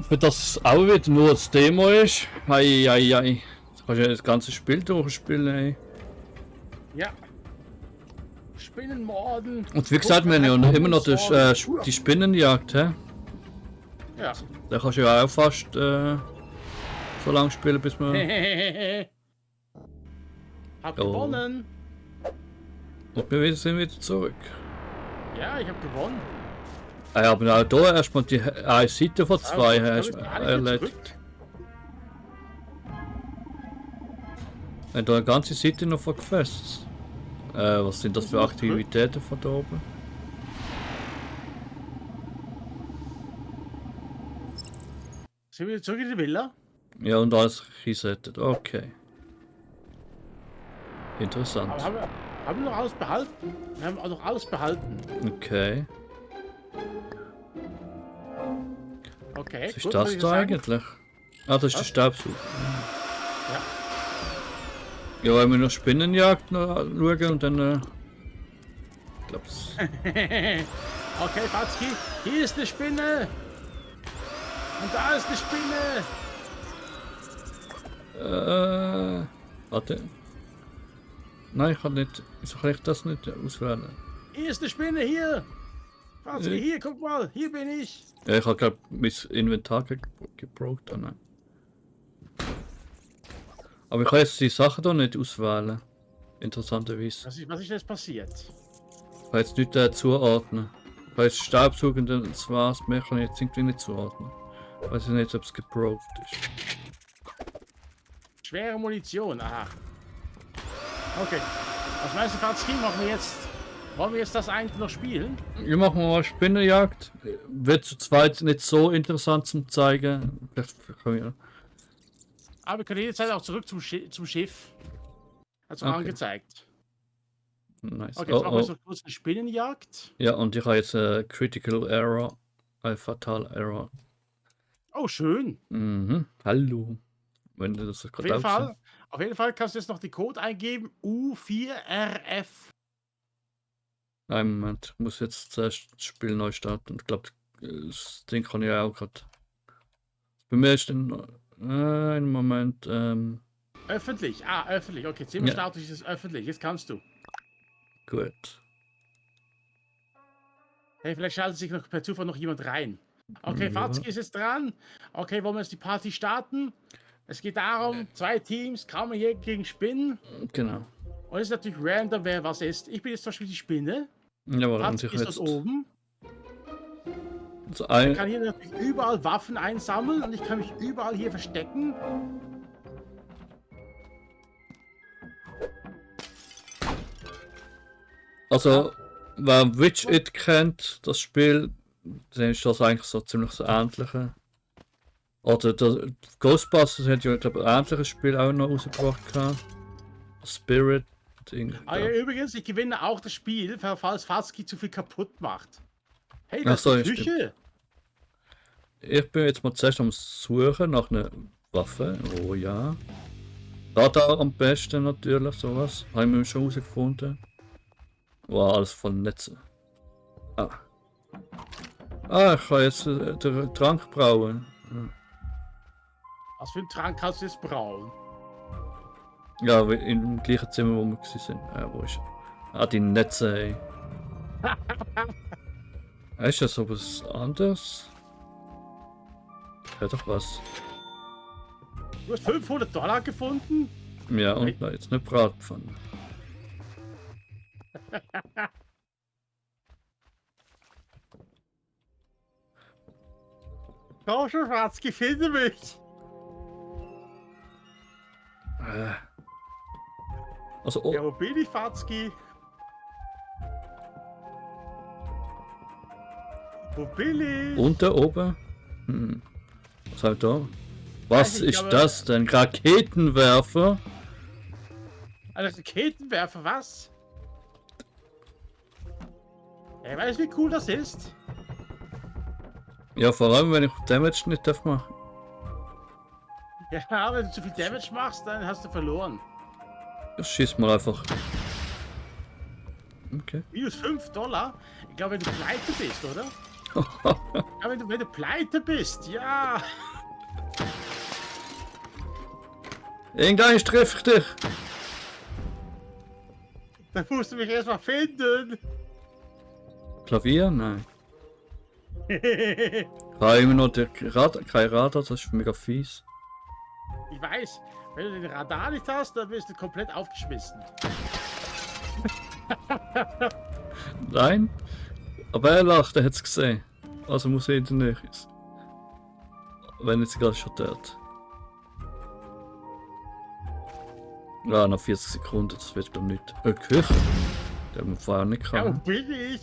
für das es auch wieder nur das Demo ist. Eieiei. Jetzt kannst du ja das ganze Spiel durchspielen, ey. Ja. Spinnenmorden. Und wie gesagt, wir haben ja noch immer noch die Spinnenjagd, hä? Ja. Da kannst du ja auch fast so lange spielen, bis man. Hab Oh. gewonnen. Und wir sind wieder zurück. Ja, ich hab gewonnen. Ah, ja, aber auch hier erstmal die eine Seite von zwei hast du erledigt. Wenn da eine ganze Seite noch von Quests. Was sind das für Aktivitäten von da oben? Sind wir wieder zurück in die Villa? Ja, und alles resettet. Okay. Interessant. Aber haben wir noch alles behalten? Wir haben auch noch alles behalten. Okay. Okay, Was ist gut, das würde ich da sagen. eigentlich? Ah, das ist der Staubsauger. Ja. Ja, wollen wir noch Spinnenjagd noch schauen und dann. Glaub's. Okay, Fatzki, hier ist eine Spinne. Und da ist eine Spinne. Warte. Nein, ich kann nicht. Wieso kann ich das nicht auswählen? Hier ist eine Spinne, hier. Fatski, hier, guck mal, hier bin ich. Ja, ich habe gerade mein Inventar gebroken. Oh nein. Aber ich kann jetzt die Sachen da nicht auswählen. Interessanterweise. Was ist jetzt passiert? Ich kann jetzt nicht zuordnen. Ich kann jetzt Staubsaugen, das war's. Mehr kann ich jetzt irgendwie nicht zuordnen. Ich weiß nicht, ob es gebroken ist. Schwere Munition, aha. Okay. Was meinst du, Fatski, wollen wir jetzt das eigentlich noch spielen? Wir machen mal Spinnenjagd. Wird zu zweit nicht so interessant zum zeigen. Vielleicht können wir. Aber wir können jederzeit auch zurück zum Schiff. Hat's auch Okay. angezeigt. Nice. Okay, jetzt machen wir jetzt noch kurz eine Spinnenjagd. Ja, und ich habe jetzt Critical Error. Fatal Error. Oh, schön. Mhm. Hallo. Wenn du das Auf jeden Fall kannst du jetzt noch den Code eingeben. U4RF. Nein, Moment. Ich muss jetzt zuerst das Spiel neu starten. Ich glaube, das Ding kann ich auch gerade. Bei mir ist dann. Einen Moment. Öffentlich. Öffentlich. Okay, Zimmerstatus ist öffentlich. Jetzt kannst du. Gut. Hey, vielleicht schaltet sich noch per Zufall noch jemand rein. Okay, Ja. Fatski ist jetzt dran. Okay, wollen wir jetzt die Party starten? Es geht darum, 2 Teams, Kammerjäger gegen Spinnen. Genau. Und es ist natürlich random, wer was ist. Ich bin jetzt zum Beispiel die Spinne. Jawohl, und Fatski ich ist jetzt. dort oben. Also Ich kann hier natürlich überall Waffen einsammeln und ich kann mich überall hier verstecken. Also, wer Witch It kennt, das Spiel, dann ist das eigentlich so ziemlich das Ähnliche. Oder der Ghostbusters hat ja, glaube ich, ein ähnliches Spiel auch noch rausgebracht. Spirit. Ding. Ja, übrigens, ich gewinne auch das Spiel, falls Fatski zu viel kaputt macht. Hey, Ach das so, ist die ja, Küche. Ich bin jetzt mal zuerst am Suchen nach einer Waffe. Oh ja. Radar am besten natürlich, sowas. Haben wir schon herausgefunden. Wow, alles voll Netze. Ich kann jetzt den Trank brauen. Was für einen Trank kannst du jetzt brauen? Ja, im gleichen Zimmer, wo wir sind. Wo ist er? Die Netze, ey. Ist das so was anderes? Ja, doch was. Du hast $500 gefunden? Ja, und na, jetzt eine Bratpfanne. Komm schon, Fatski, finde mich! Also, Ja, wo bin ich, Fatski? Wo bin ich? und da oben? Was haben wir da? Was Ich ist glaube- das denn? Raketenwerfer? Ein Raketenwerfer, was? Ey, weißt du, wie cool das ist? Ja, vor allem, wenn ich Damage nicht darf machen. Ja, wenn du zu viel Damage machst, dann hast du verloren. Ich schieß mal einfach. Okay. Minus $5. Ich glaube, wenn du pleite bist, oder? Ja, wenn du pleite bist, ja. Irgendein treffe ich dich. Dann musst du mich erstmal finden. Klavier? Nein. Ich habe immer noch kein Radar, das ist mega fies. Ich weiß, wenn du den Radar nicht hast, dann bist du komplett aufgeschmissen. Nein. Aber er lacht, er hat es gesehen. Also muss er in der Nähe sein. Wenn jetzt gerade schon dort. Ja, nach 40 Sekunden, das wird glaube ich nicht. Küche? Der haben wir vorher nicht Ja, wo gehabt. bin ich?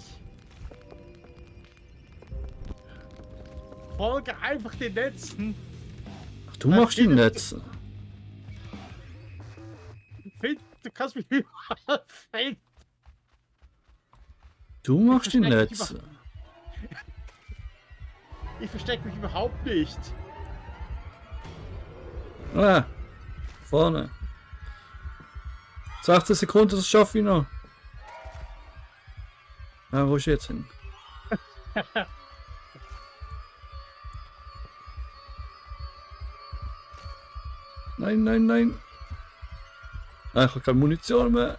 Folge einfach den Netzen. Ach, du machst die Netze. Du kannst mich überall finden. Du machst die versteck dich Netze. Ich verstecke mich überhaupt nicht. Ah, vorne. 16 Sekunden, das schaffe ich noch. Ah, wo ist jetzt hin? Nein, nein, nein. Ah, ich habe keine Munition mehr.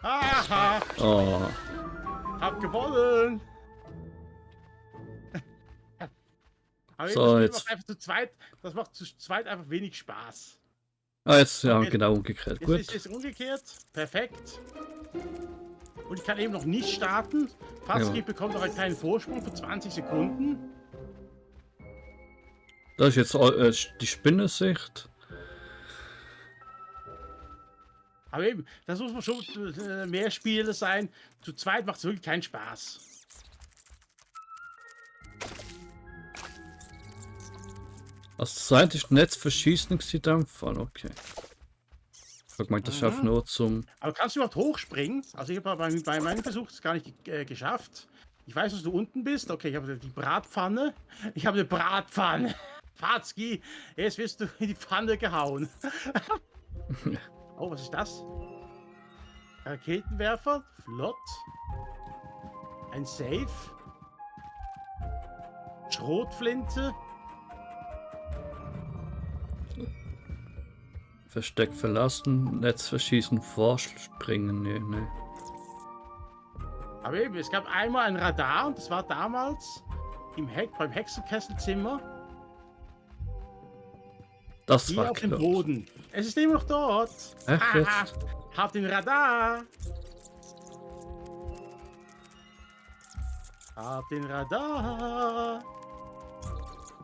Haha, Oh, hab gewonnen. Aber So, das jetzt. macht einfach zu zweit, das macht zu zweit einfach wenig Spaß. Jetzt ja Okay. genau umgekehrt. Jetzt Gut. ist es umgekehrt. Perfekt. Und ich kann eben noch nicht starten. Fatski bekommt noch einen kleinen Vorsprung von 20 Sekunden. Das ist jetzt die Spinnensicht. Aber eben, das muss man schon mehr Spieler sein. Zu zweit macht es wirklich keinen Spaß. Das zweite ist Netz verschießen in dem Fall. Okay. Ich meine, das schafft nur zum. Aber kannst du überhaupt hochspringen? Also ich habe bei meinem Versuch es gar nicht geschafft. Ich weiß, dass du unten bist. Okay, ich habe die Bratpfanne. Ich habe eine Bratpfanne. Fatski, jetzt wirst du in die Pfanne gehauen. Oh, was ist das? Raketenwerfer, flott. Ein Safe. Schrotflinte. Versteck verlassen, Netz verschießen, vorspringen. Nee. Aber eben, es gab einmal ein Radar und das war damals beim Hexenkesselzimmer. Das Hier war auf dem klar. Boden. Es ist immer noch dort. Echt jetzt? Hab den Radar. Hab den Radar.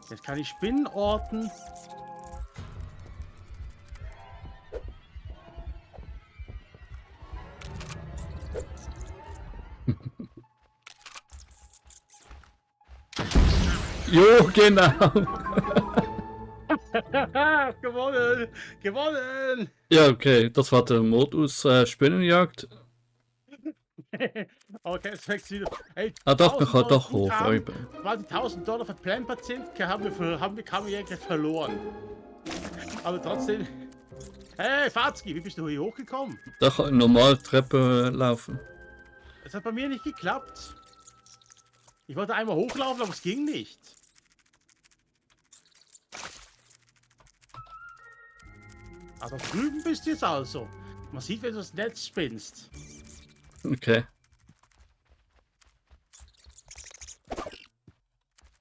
Jetzt kann ich Spinnen orten. Jo, genau. Gewonnen! Gewonnen! Ja, okay, das war der Modus Spinnenjagd. Okay, jetzt fängt wieder. Hey, Doch, man 1000 kann Dollar doch hoch. Guthaben, Eben. weil die 1000 Dollar verplempert sind, haben wir Kammerjäger verloren. Aber trotzdem. Hey, Fatski, wie bist du hier hochgekommen? Da kann normal Treppe laufen. Es hat bei mir nicht geklappt. Ich wollte einmal hochlaufen, aber es ging nicht. Aber drüben bist du jetzt also. Man sieht, wenn du das Netz spinnst. Okay.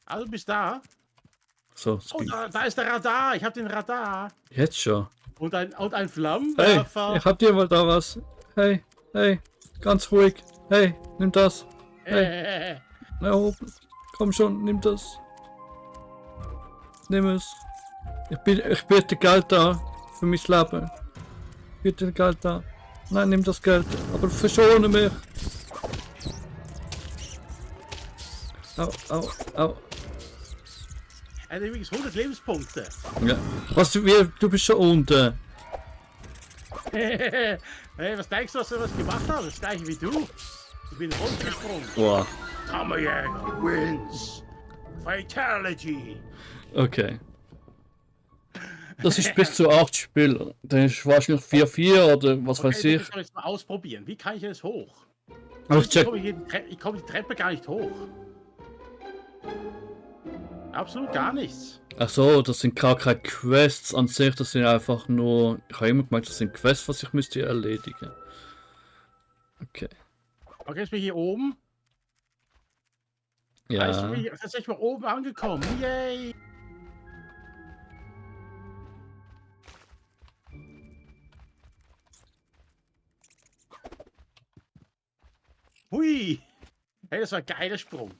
Also du bist da. So, es Oh, ging. da ist der Radar. Ich habe den Radar. Jetzt schon. Und ein Hey, Flammenwerfer. ich hab dir mal da was. Hey, ganz ruhig. Hey, nimm das. Na oben. Komm schon, nimm das. Nimm es. Ich bitte Geld da. Für mein Leben. Bitte Geld da. Nein, nimm das Geld. Aber verschone mich. Au. Er hat übrigens 100 Lebenspunkte. Ja. Du bist schon unten. Hey, was denkst du, was wir gemacht haben? Das gleiche wie du. Ich bin runtergesprungen. Boah. Kammerjäger wins. Fatality. Okay. Das ist bis zu 8 Spieler. Dann ist wahrscheinlich 4-4 oder was weiß ich. Ich soll jetzt mal ausprobieren. Wie kann ich jetzt hoch? Aber check. Ich komme die Treppe gar nicht hoch. Absolut gar nichts. Ach so, das sind gar keine Quests an sich, das sind einfach nur. Ich habe immer gemeint, das sind Quests, was ich müsste erledigen. Okay. Okay, jetzt bin ich hier oben. Ja. Weißt du, ich bin tatsächlich mal oben angekommen. Yay! Hui! Hey, das war ein geiler Sprung.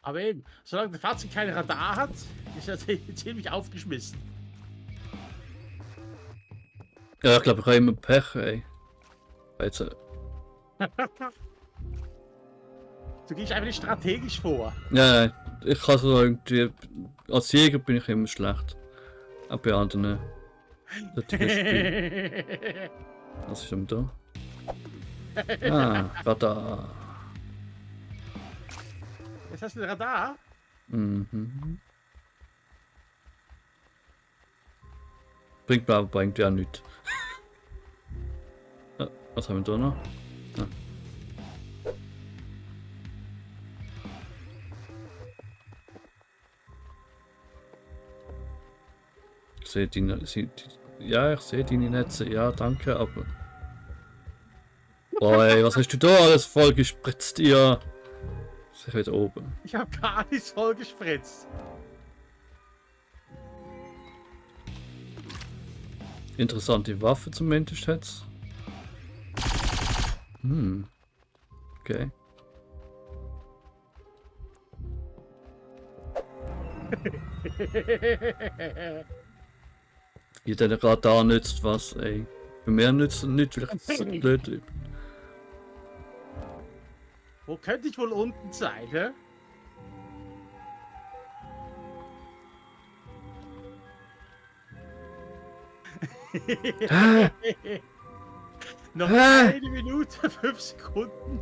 Aber eben, solange der Fahrzeug kein Radar hat, ist er ziemlich aufgeschmissen. Ja, ich glaube, ich habe immer Pech, ey. Jetzt, Du gehst einfach nicht strategisch vor. ja, ich kann so irgendwie. Als Jäger bin ich immer schlecht. Auch bei anderen. solchen Spielen. Was ist denn da? Radar. Jetzt hast du ein Radar. Mhm. Bringt mir aber eigentlich auch nichts. Was haben wir da noch? sehe ja, ich sehe deine Netze, ja, danke, aber... Boah, ey, was hast du da alles voll gespritzt, ihr? Ich wieder oben. Ich habe gar nichts voll gespritzt. Interessante Waffe zumindest jetzt. Okay. Jeder Radar nützt was, ey. Bei mir nützt nicht, weil ich so blöd bin. Wo könnte ich wohl unten sein, hä? Noch eine Minute, 5 Sekunden.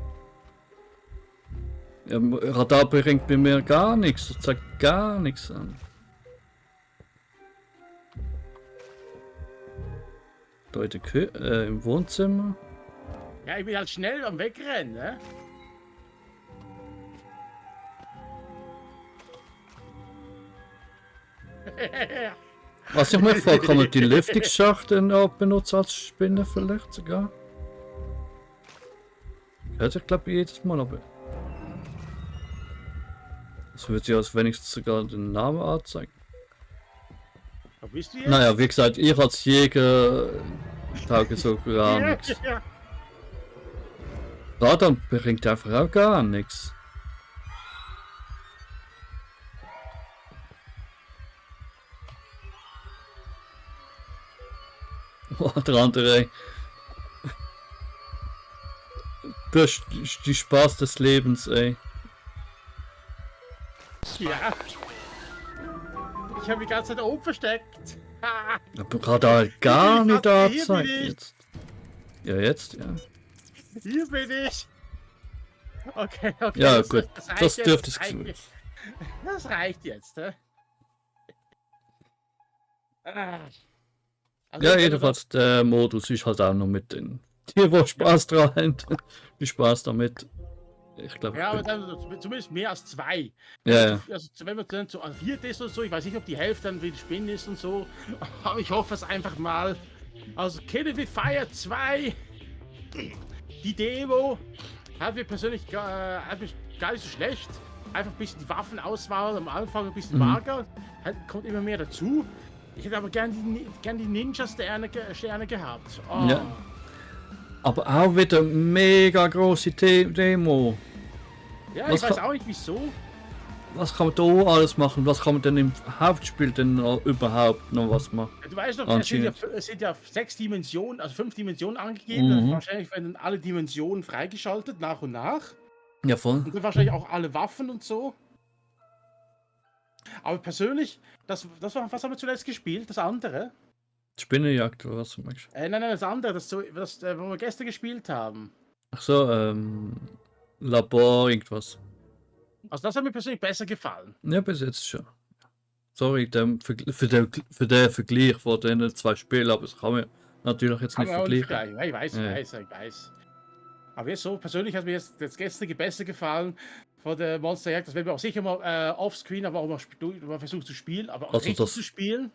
Ja, Radar bringt bei mir gar nichts, das zeigt gar nichts an. Da in der im Wohnzimmer. Ja, ich bin halt schnell am Wegrennen, ne? Was ich mir frage, kann man die Lüftungsschacht dann auch benutzen als Spinne vielleicht sogar? Hört sich glaube ich jedes Mal, aber... Das wird ja als wenigstens sogar den Namen anzeigen. Wo bist du jetzt? Naja, wie gesagt, ich als Jäger tauge so gar nichts. Ja. Radar bringt einfach auch gar nichts. Oh, der andere, ey. Du hast die Spaß des Lebens, ey. Ja. Ich habe die ganze Zeit oben versteckt. Ha. Aber Radar gar nicht Hier bin anzeigt ich. jetzt. Ja, jetzt, ja. Hier bin ich. Okay, okay. Ja, gut. reicht Das jetzt, dürfte es reicht gewesen. jetzt. Das reicht jetzt, ne? Ah. Also, Ja, wenn du jedenfalls, der Modus ist halt auch noch mit den die Spaß dran haben. Die Spaß damit. Ich glaube, Ja, aber dann zumindest mehr als 2. ja, ja. Also, wenn man dann zu viert ist und so, ich weiß nicht, ob die Hälfte dann wieder Spinnen ist und so, aber ich hoffe es einfach mal. Also, Kill It With Fire 2, die Demo, hat mir persönlich gar nicht so schlecht. Einfach ein bisschen die Waffenauswahl am Anfang ein bisschen mager, kommt immer mehr dazu. Ich hätte aber gern die Ninja-Sterne gehabt. Oh. Ja. Aber auch wieder mega große Demo. Ja, Was ich weiß kann- auch nicht wieso. Was kann man da alles machen? Was kann man denn im Hauptspiel denn noch überhaupt noch was machen? Du weißt doch, Anscheinend. es sind ja 6 Dimensionen, also 5 Dimensionen angegeben. Mhm. Wahrscheinlich werden alle Dimensionen freigeschaltet, nach und nach. Ja, voll. Und dann wahrscheinlich auch alle Waffen und so. Aber persönlich, das war, was haben wir zuletzt gespielt? Das andere? Spinnenjagd oder was du meinst? Nein, das andere, das wo wir gestern gespielt haben. Ach so, Labor, irgendwas. Also das hat mir persönlich besser gefallen. Ja, bis jetzt schon. Sorry, für den Vergleich von den zwei Spielen, aber das kann man natürlich jetzt Kann nicht man auch nicht vergleichen. vergleichen. Ja, ich Ja. weiß. Aber jetzt so, persönlich hat mir jetzt das gestern besser gefallen von der Monster Jagd. Das werden wir auch sicher mal offscreen, aber auch mal versuchen zu spielen, aber auch Also richtig das- zu spielen.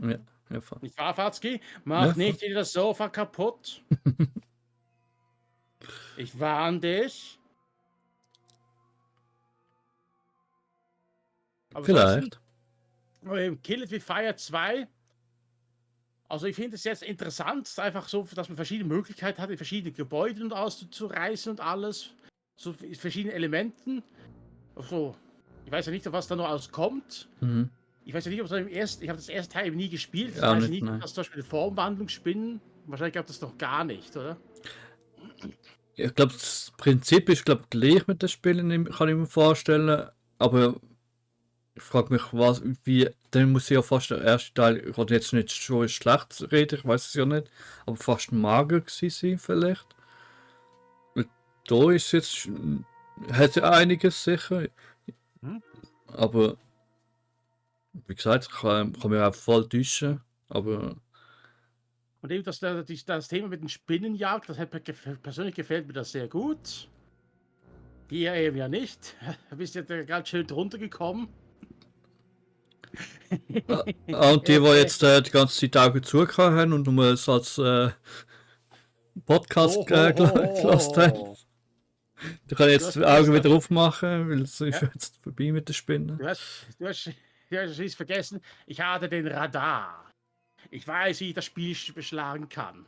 Ja, voll. Nicht wahr, Fatzki? Mach Ja, nicht wieder das Sofa kaputt. Ich warne dich. Aber Vielleicht. ansonsten, Kill It With Fire 2. Also ich finde es jetzt interessant, einfach so, dass man verschiedene Möglichkeiten hat, in verschiedene Gebäude und auszureißen und alles. So in verschiedenen Elementen. So, ich weiß ja nicht, was da noch alles kommt. Mhm. Ich weiß ja nicht, ob es ich habe das erste Teil eben nie gespielt. Ich Ja, weiß nicht, nicht, nein. dass zum Beispiel Formwandlung Spinnen. Wahrscheinlich gab das noch gar nicht, oder? Ich glaube, das Prinzip ist gleich mit den Spielen, kann ich mir vorstellen. Aber ich frage mich, dann muss ja fast der erste Teil, ich kann jetzt nicht so schlecht reden, ich weiß es ja nicht, aber fast mager gewesen sein vielleicht. Weil da ist jetzt, hat ja einiges sicher. Hm. Aber, wie gesagt, ich kann mich auch voll täuschen, aber Und eben das Thema mit den Spinnenjagd, das hat mir persönlich gefällt mir das sehr gut. Die ja eben ja nicht. Du bist ja da ganz schön drunter gekommen. Und die jetzt die ganze Zeit Augen zugehört haben und nur es als Podcast gelassen haben, die können jetzt die Augen wieder aufmachen, weil es ist jetzt vorbei mit den Spinnen. Du hast vergessen, ich hatte den Radar. Ich weiß, wie ich das Spiel beschlagen kann.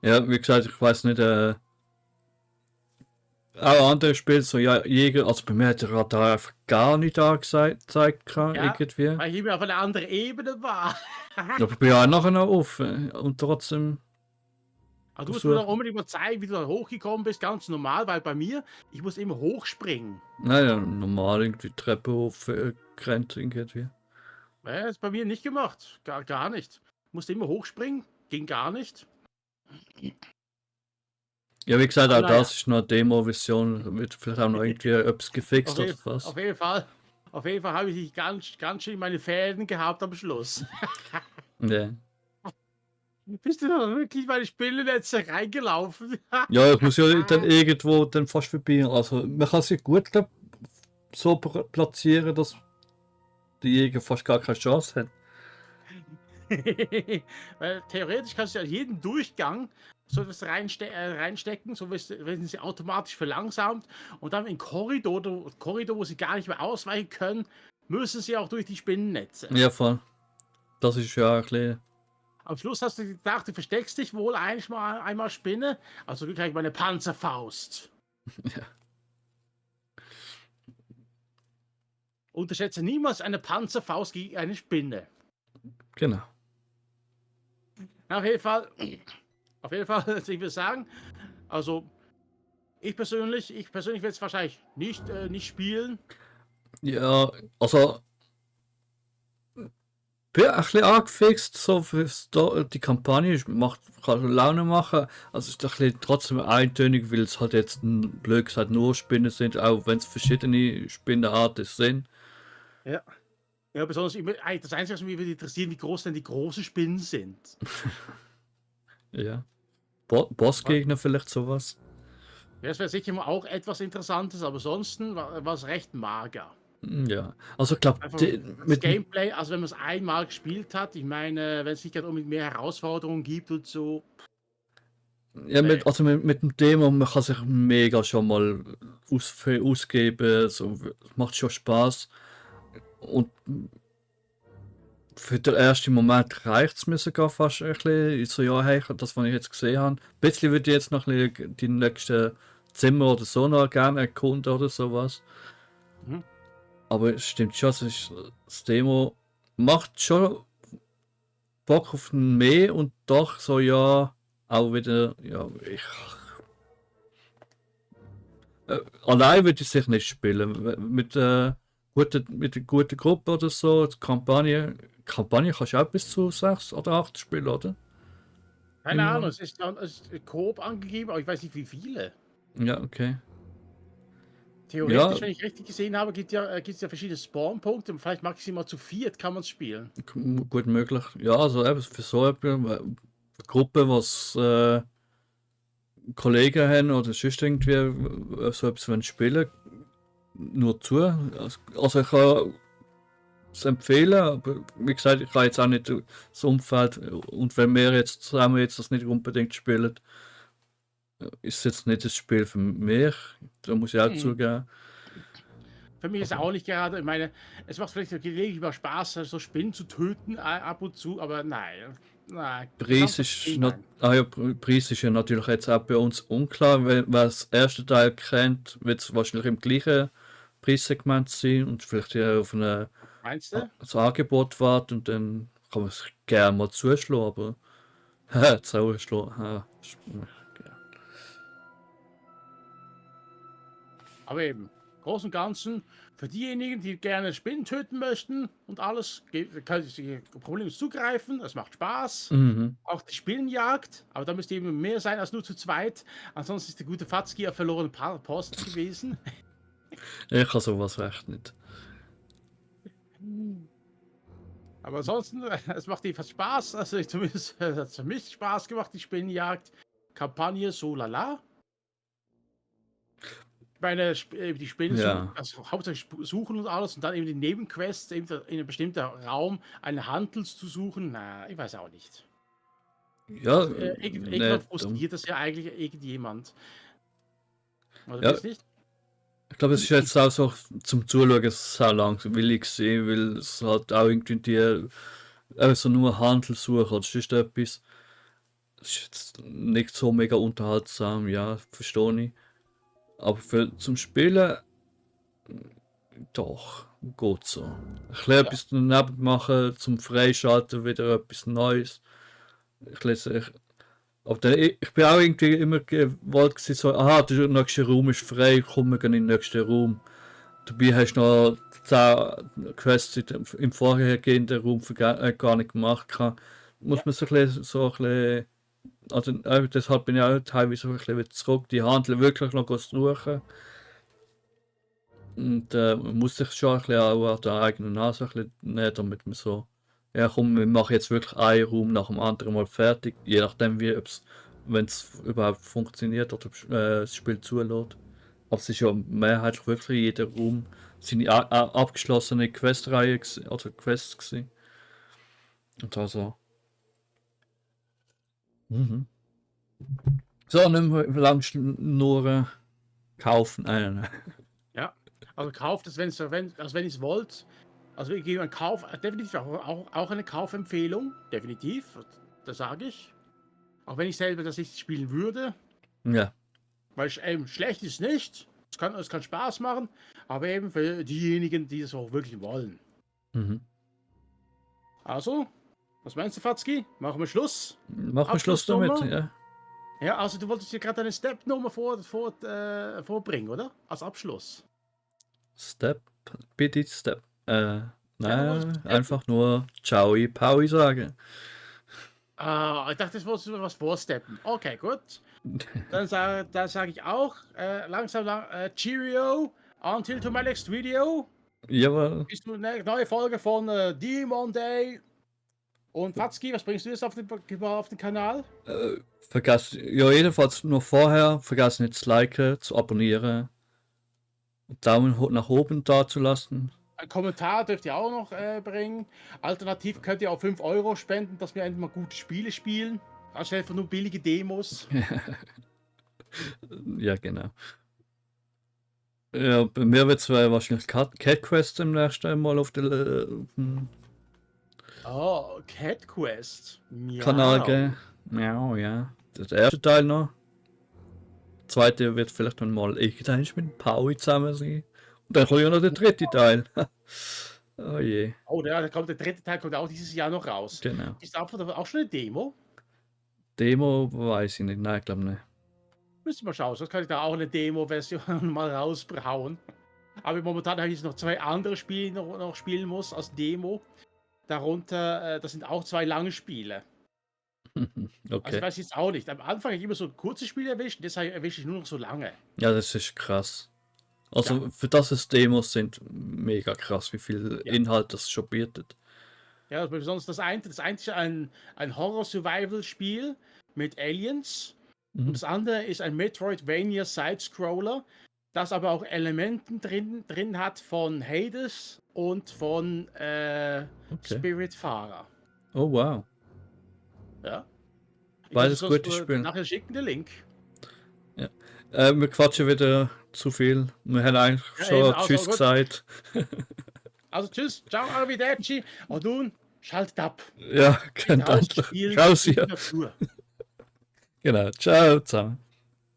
Ja, wie gesagt, ich weiß nicht, auch andere Spiele, so ja, Jäger, also bei mir hat der Radar einfach gar nicht angezeigt, irgendwie. Weil ich immer auf einer anderen Ebene war. Aber ich bin ja auch nachher noch offen und trotzdem. Aber du musst mir doch unbedingt mal zeigen, wie du da hochgekommen bist, ganz normal, weil bei mir, ich muss immer hochspringen. Naja, normal irgendwie Treppe hoch, gerannt irgendwie. Ja, das ist bei mir nicht gemacht, gar nicht. Musste immer hochspringen, ging gar nicht. Ja, wie gesagt, auch das ist noch eine Demo-Version, wird vielleicht auch noch irgendwie etwas gefixt oder was. Auf jeden Fall habe ich ganz schön meine Fäden gehabt am Schluss. Ja. Bist du da wirklich meine Spinnennetze reingelaufen? Ja, ich muss ja dann irgendwo dann fast vorbei. Also man kann sich gut glaub, so platzieren, dass die Jäger fast gar keine Chance hat. Weil theoretisch kannst du ja jeden Durchgang so das reinstecken, so werden sie automatisch verlangsamt und dann in Korridor, wo sie gar nicht mehr ausweichen können, müssen sie auch durch die Spinnennetze. Ja, voll. Das ist ja ein bisschen... Am Schluss hast du gedacht, du versteckst dich wohl einmal Spinne, also du kriegst meine Panzerfaust. Ja. Unterschätze niemals eine Panzerfaust gegen eine Spinne. Genau. Auf jeden Fall, ich würde sagen, also ich persönlich werde es wahrscheinlich nicht spielen. Ja, also bin ein bisschen angefixt, so für die Kampagne kann Laune machen. Also ist ein bisschen trotzdem eintönig, weil es halt jetzt blöd gesagt nur Spinnen sind, auch wenn es verschiedene Spinnenarten sind. Ja. Ja, besonders das Einzige, was mich würde interessieren, wie groß denn die großen Spinnen sind. Ja. Bossgegner vielleicht sowas. Ja, das wäre sicher mal auch etwas Interessantes, aber ansonsten war es recht mager. Ja, also ich glaube, mit Gameplay, also wenn man es einmal gespielt hat, ich meine, wenn es nicht gerade unbedingt mehr Herausforderungen gibt und so. Ja, mit dem Demo, man kann sich mega schon mal ausgeben, so, macht schon Spaß. Und für den ersten Moment reicht es mir sogar fast ein bisschen. So, ja, hey, das, was ich jetzt gesehen habe. Ein bisschen würde ich jetzt noch ein bisschen die nächsten Zimmer oder so noch gerne erkunden oder sowas. Mhm. Aber es stimmt schon, das Demo macht schon Bock auf mehr und doch so, ja, auch wieder, ja, allein würde ich sich nicht spielen. Mit einer guten Gruppe oder so, die Kampagne kannst du auch bis zu 6 oder 8 spielen, oder? Keine Ahnung, es ist Coop angegeben, aber ich weiß nicht wie viele. Ja, okay. Theoretisch, ja, wenn ich richtig gesehen habe, gibt es ja verschiedene Spawnpunkte und vielleicht maximal zu 4 kann man es spielen. Gut möglich. Ja, also eben für so eine Gruppe, was Kollegen haben oder sonst irgendwie so etwas spielen, nur zu. Also ich kann es empfehlen, aber wie gesagt, ich kann jetzt auch nicht das Umfeld und wenn wir jetzt zusammen jetzt das nicht unbedingt spielen, ist es jetzt nicht das Spiel für mich. Da muss ich auch zugeben. Für mich ist es auch nicht gerade, ich meine, es macht vielleicht gelegentlich mal Spaß, so Spinnen zu töten ab und zu, aber nein. Preis ist ja natürlich jetzt auch bei uns unklar. Wer das erste Teil kennt, wird es wahrscheinlich im gleichen Preissegment sein und vielleicht ja auf ein Angebot warten und dann kann man sich gerne mal zuschlagen, aber zuschlagen. Aber eben, im Großen und Ganzen, für diejenigen, die gerne Spinnen töten möchten und alles, können sie problemlos zugreifen. Es macht Spaß. Mhm. Auch die Spinnenjagd, aber da müsste eben mehr sein als nur zu zweit. Ansonsten ist der gute Fatzki auf verlorenen Posten gewesen. Ich kann sowas echt nicht. Aber ansonsten, es macht jedenfalls Spaß. Also zumindest hat es für mich Spaß gemacht, die Spinnenjagd. Kampagne so lala. meine, die Spiele Ja. also hauptsächlich suchen und alles und dann eben die Nebenquests, eben in einem bestimmten Raum einen Handel zu suchen. Na, ich weiß auch nicht. Ja, Also, irgendwann nicht frustriert das ja eigentlich irgendjemand. Oder Ja, das nicht? ich glaube, es ist jetzt auch so zum Zuschauen sehr langweilig gewesen, weil es halt auch irgendwie die also nur Handelssuche oder sonst etwas. Das ist jetzt nicht so mega unterhaltsam, ja, verstehe ich. Aber zum Spielen doch, geht so. Ein bisschen Ja. etwas daneben machen, zum Freischalten wieder etwas Neues. Ich lese, aber dann, ich bin auch irgendwie immer gewollt gewesen, so, aha, der nächste Raum ist frei, komm, wir gehen in den nächsten Raum. Dabei hast du noch 10 Quests im vorhergehenden Raum gar nicht gemacht. Muss man so ein bisschen also deshalb bin ich auch teilweise ein bisschen wieder zurück, die Handel wirklich noch suchen. Und man muss sich schon ein bisschen auch an der eigenen Nase ein bisschen nehmen, damit man so, ja komm, wir machen jetzt wirklich einen Raum nach dem anderen mal fertig, je nachdem wie, wenn es überhaupt funktioniert oder das Spiel zulässt. Aber es ist ja mehrheitlich wirklich jeder Raum seine abgeschlossene Questreihe, also Quests gewesen. Und also. Mhm. So, nicht mehr lang nur kaufen. Ja. Also kauft es, also wenn ihr es wollt. Also ich gebe einen Kauf, definitiv auch eine Kaufempfehlung. Definitiv. Das sage ich. Auch wenn ich selber das nicht spielen würde. Ja. Weil eben schlecht ist nicht. Es kann Spaß machen. Aber eben für diejenigen, die es auch wirklich wollen. Mhm. Also, was meinst du, Fatzki? Machen wir Schluss? Machen wir Schluss damit, ja. Ja, also du wolltest hier gerade eine Step-Nummer vorbringen, oder? Als Abschluss. Step, bitte Step. Nein, Step. einfach nur Ciao, Paui sagen. Ah, ich dachte, das wolltest du was vorsteppen. Okay, gut. Dann sag ich auch langsam Cheerio. Until to my next video. Jawohl. Bis zu eine neue Folge von Demon Day. Und Fatzki, was bringst du jetzt auf den Kanal? Vergesst, ja, jedenfalls nur vorher, vergesst nicht zu liken, zu abonnieren, Daumen nach oben da zu lassen. Ein Kommentar dürft ihr auch noch bringen. Alternativ könnt ihr auch 5 Euro spenden, dass wir endlich mal gute Spiele spielen. Anstatt einfach nur billige Demos. Ja, genau. Ja, bei mir wird es wahrscheinlich Cat Quest im nächsten Mal auf den Oh, Cat Quest. Miau. Kanal gehen. Ja, ja. Der erste Teil noch. Der zweite wird vielleicht dann mal irgendwann mit Paui zusammen sein. Und dann kommt ja noch der dritte Teil. Oh je. Oh, der dritte Teil kommt auch dieses Jahr noch raus. Genau. Ist auch schon eine Demo? Demo weiß ich nicht. Nein, ich glaube nicht. Müssen wir schauen, sonst kann ich da auch eine Demo-Version mal rausbrauen. Aber momentan habe ich jetzt noch 2 andere Spiele noch spielen muss als Demo. Darunter, das sind auch 2 lange Spiele. Also ich Okay. weiß jetzt auch nicht. Am Anfang habe ich immer so kurze Spiele erwischt, deshalb erwische ich nur noch so lange. Ja, das ist krass. Also Ja. für das es Demos sind, mega krass, wie viel Ja. Inhalt das schon bietet. Ja, besonders das eine ist ein Horror-Survival-Spiel mit Aliens. Mhm. Und das andere ist ein Metroidvania Side-Scroller, das aber auch Elementen drin hat von Hades und von Spiritfarer. Oh wow. Ja. Beides gute Spiele. Nachher schicken den Link. Wir quatschen wieder zu viel. Wir haben eigentlich Ja, schon eben, also Tschüss gut. gesagt. Also tschüss, ciao, arrivederci. Und nun, schaltet ab. Ja, könnt Raus, endlich spielen, raus in die hier. Natur. Genau. Ciao zusammen.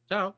Ciao.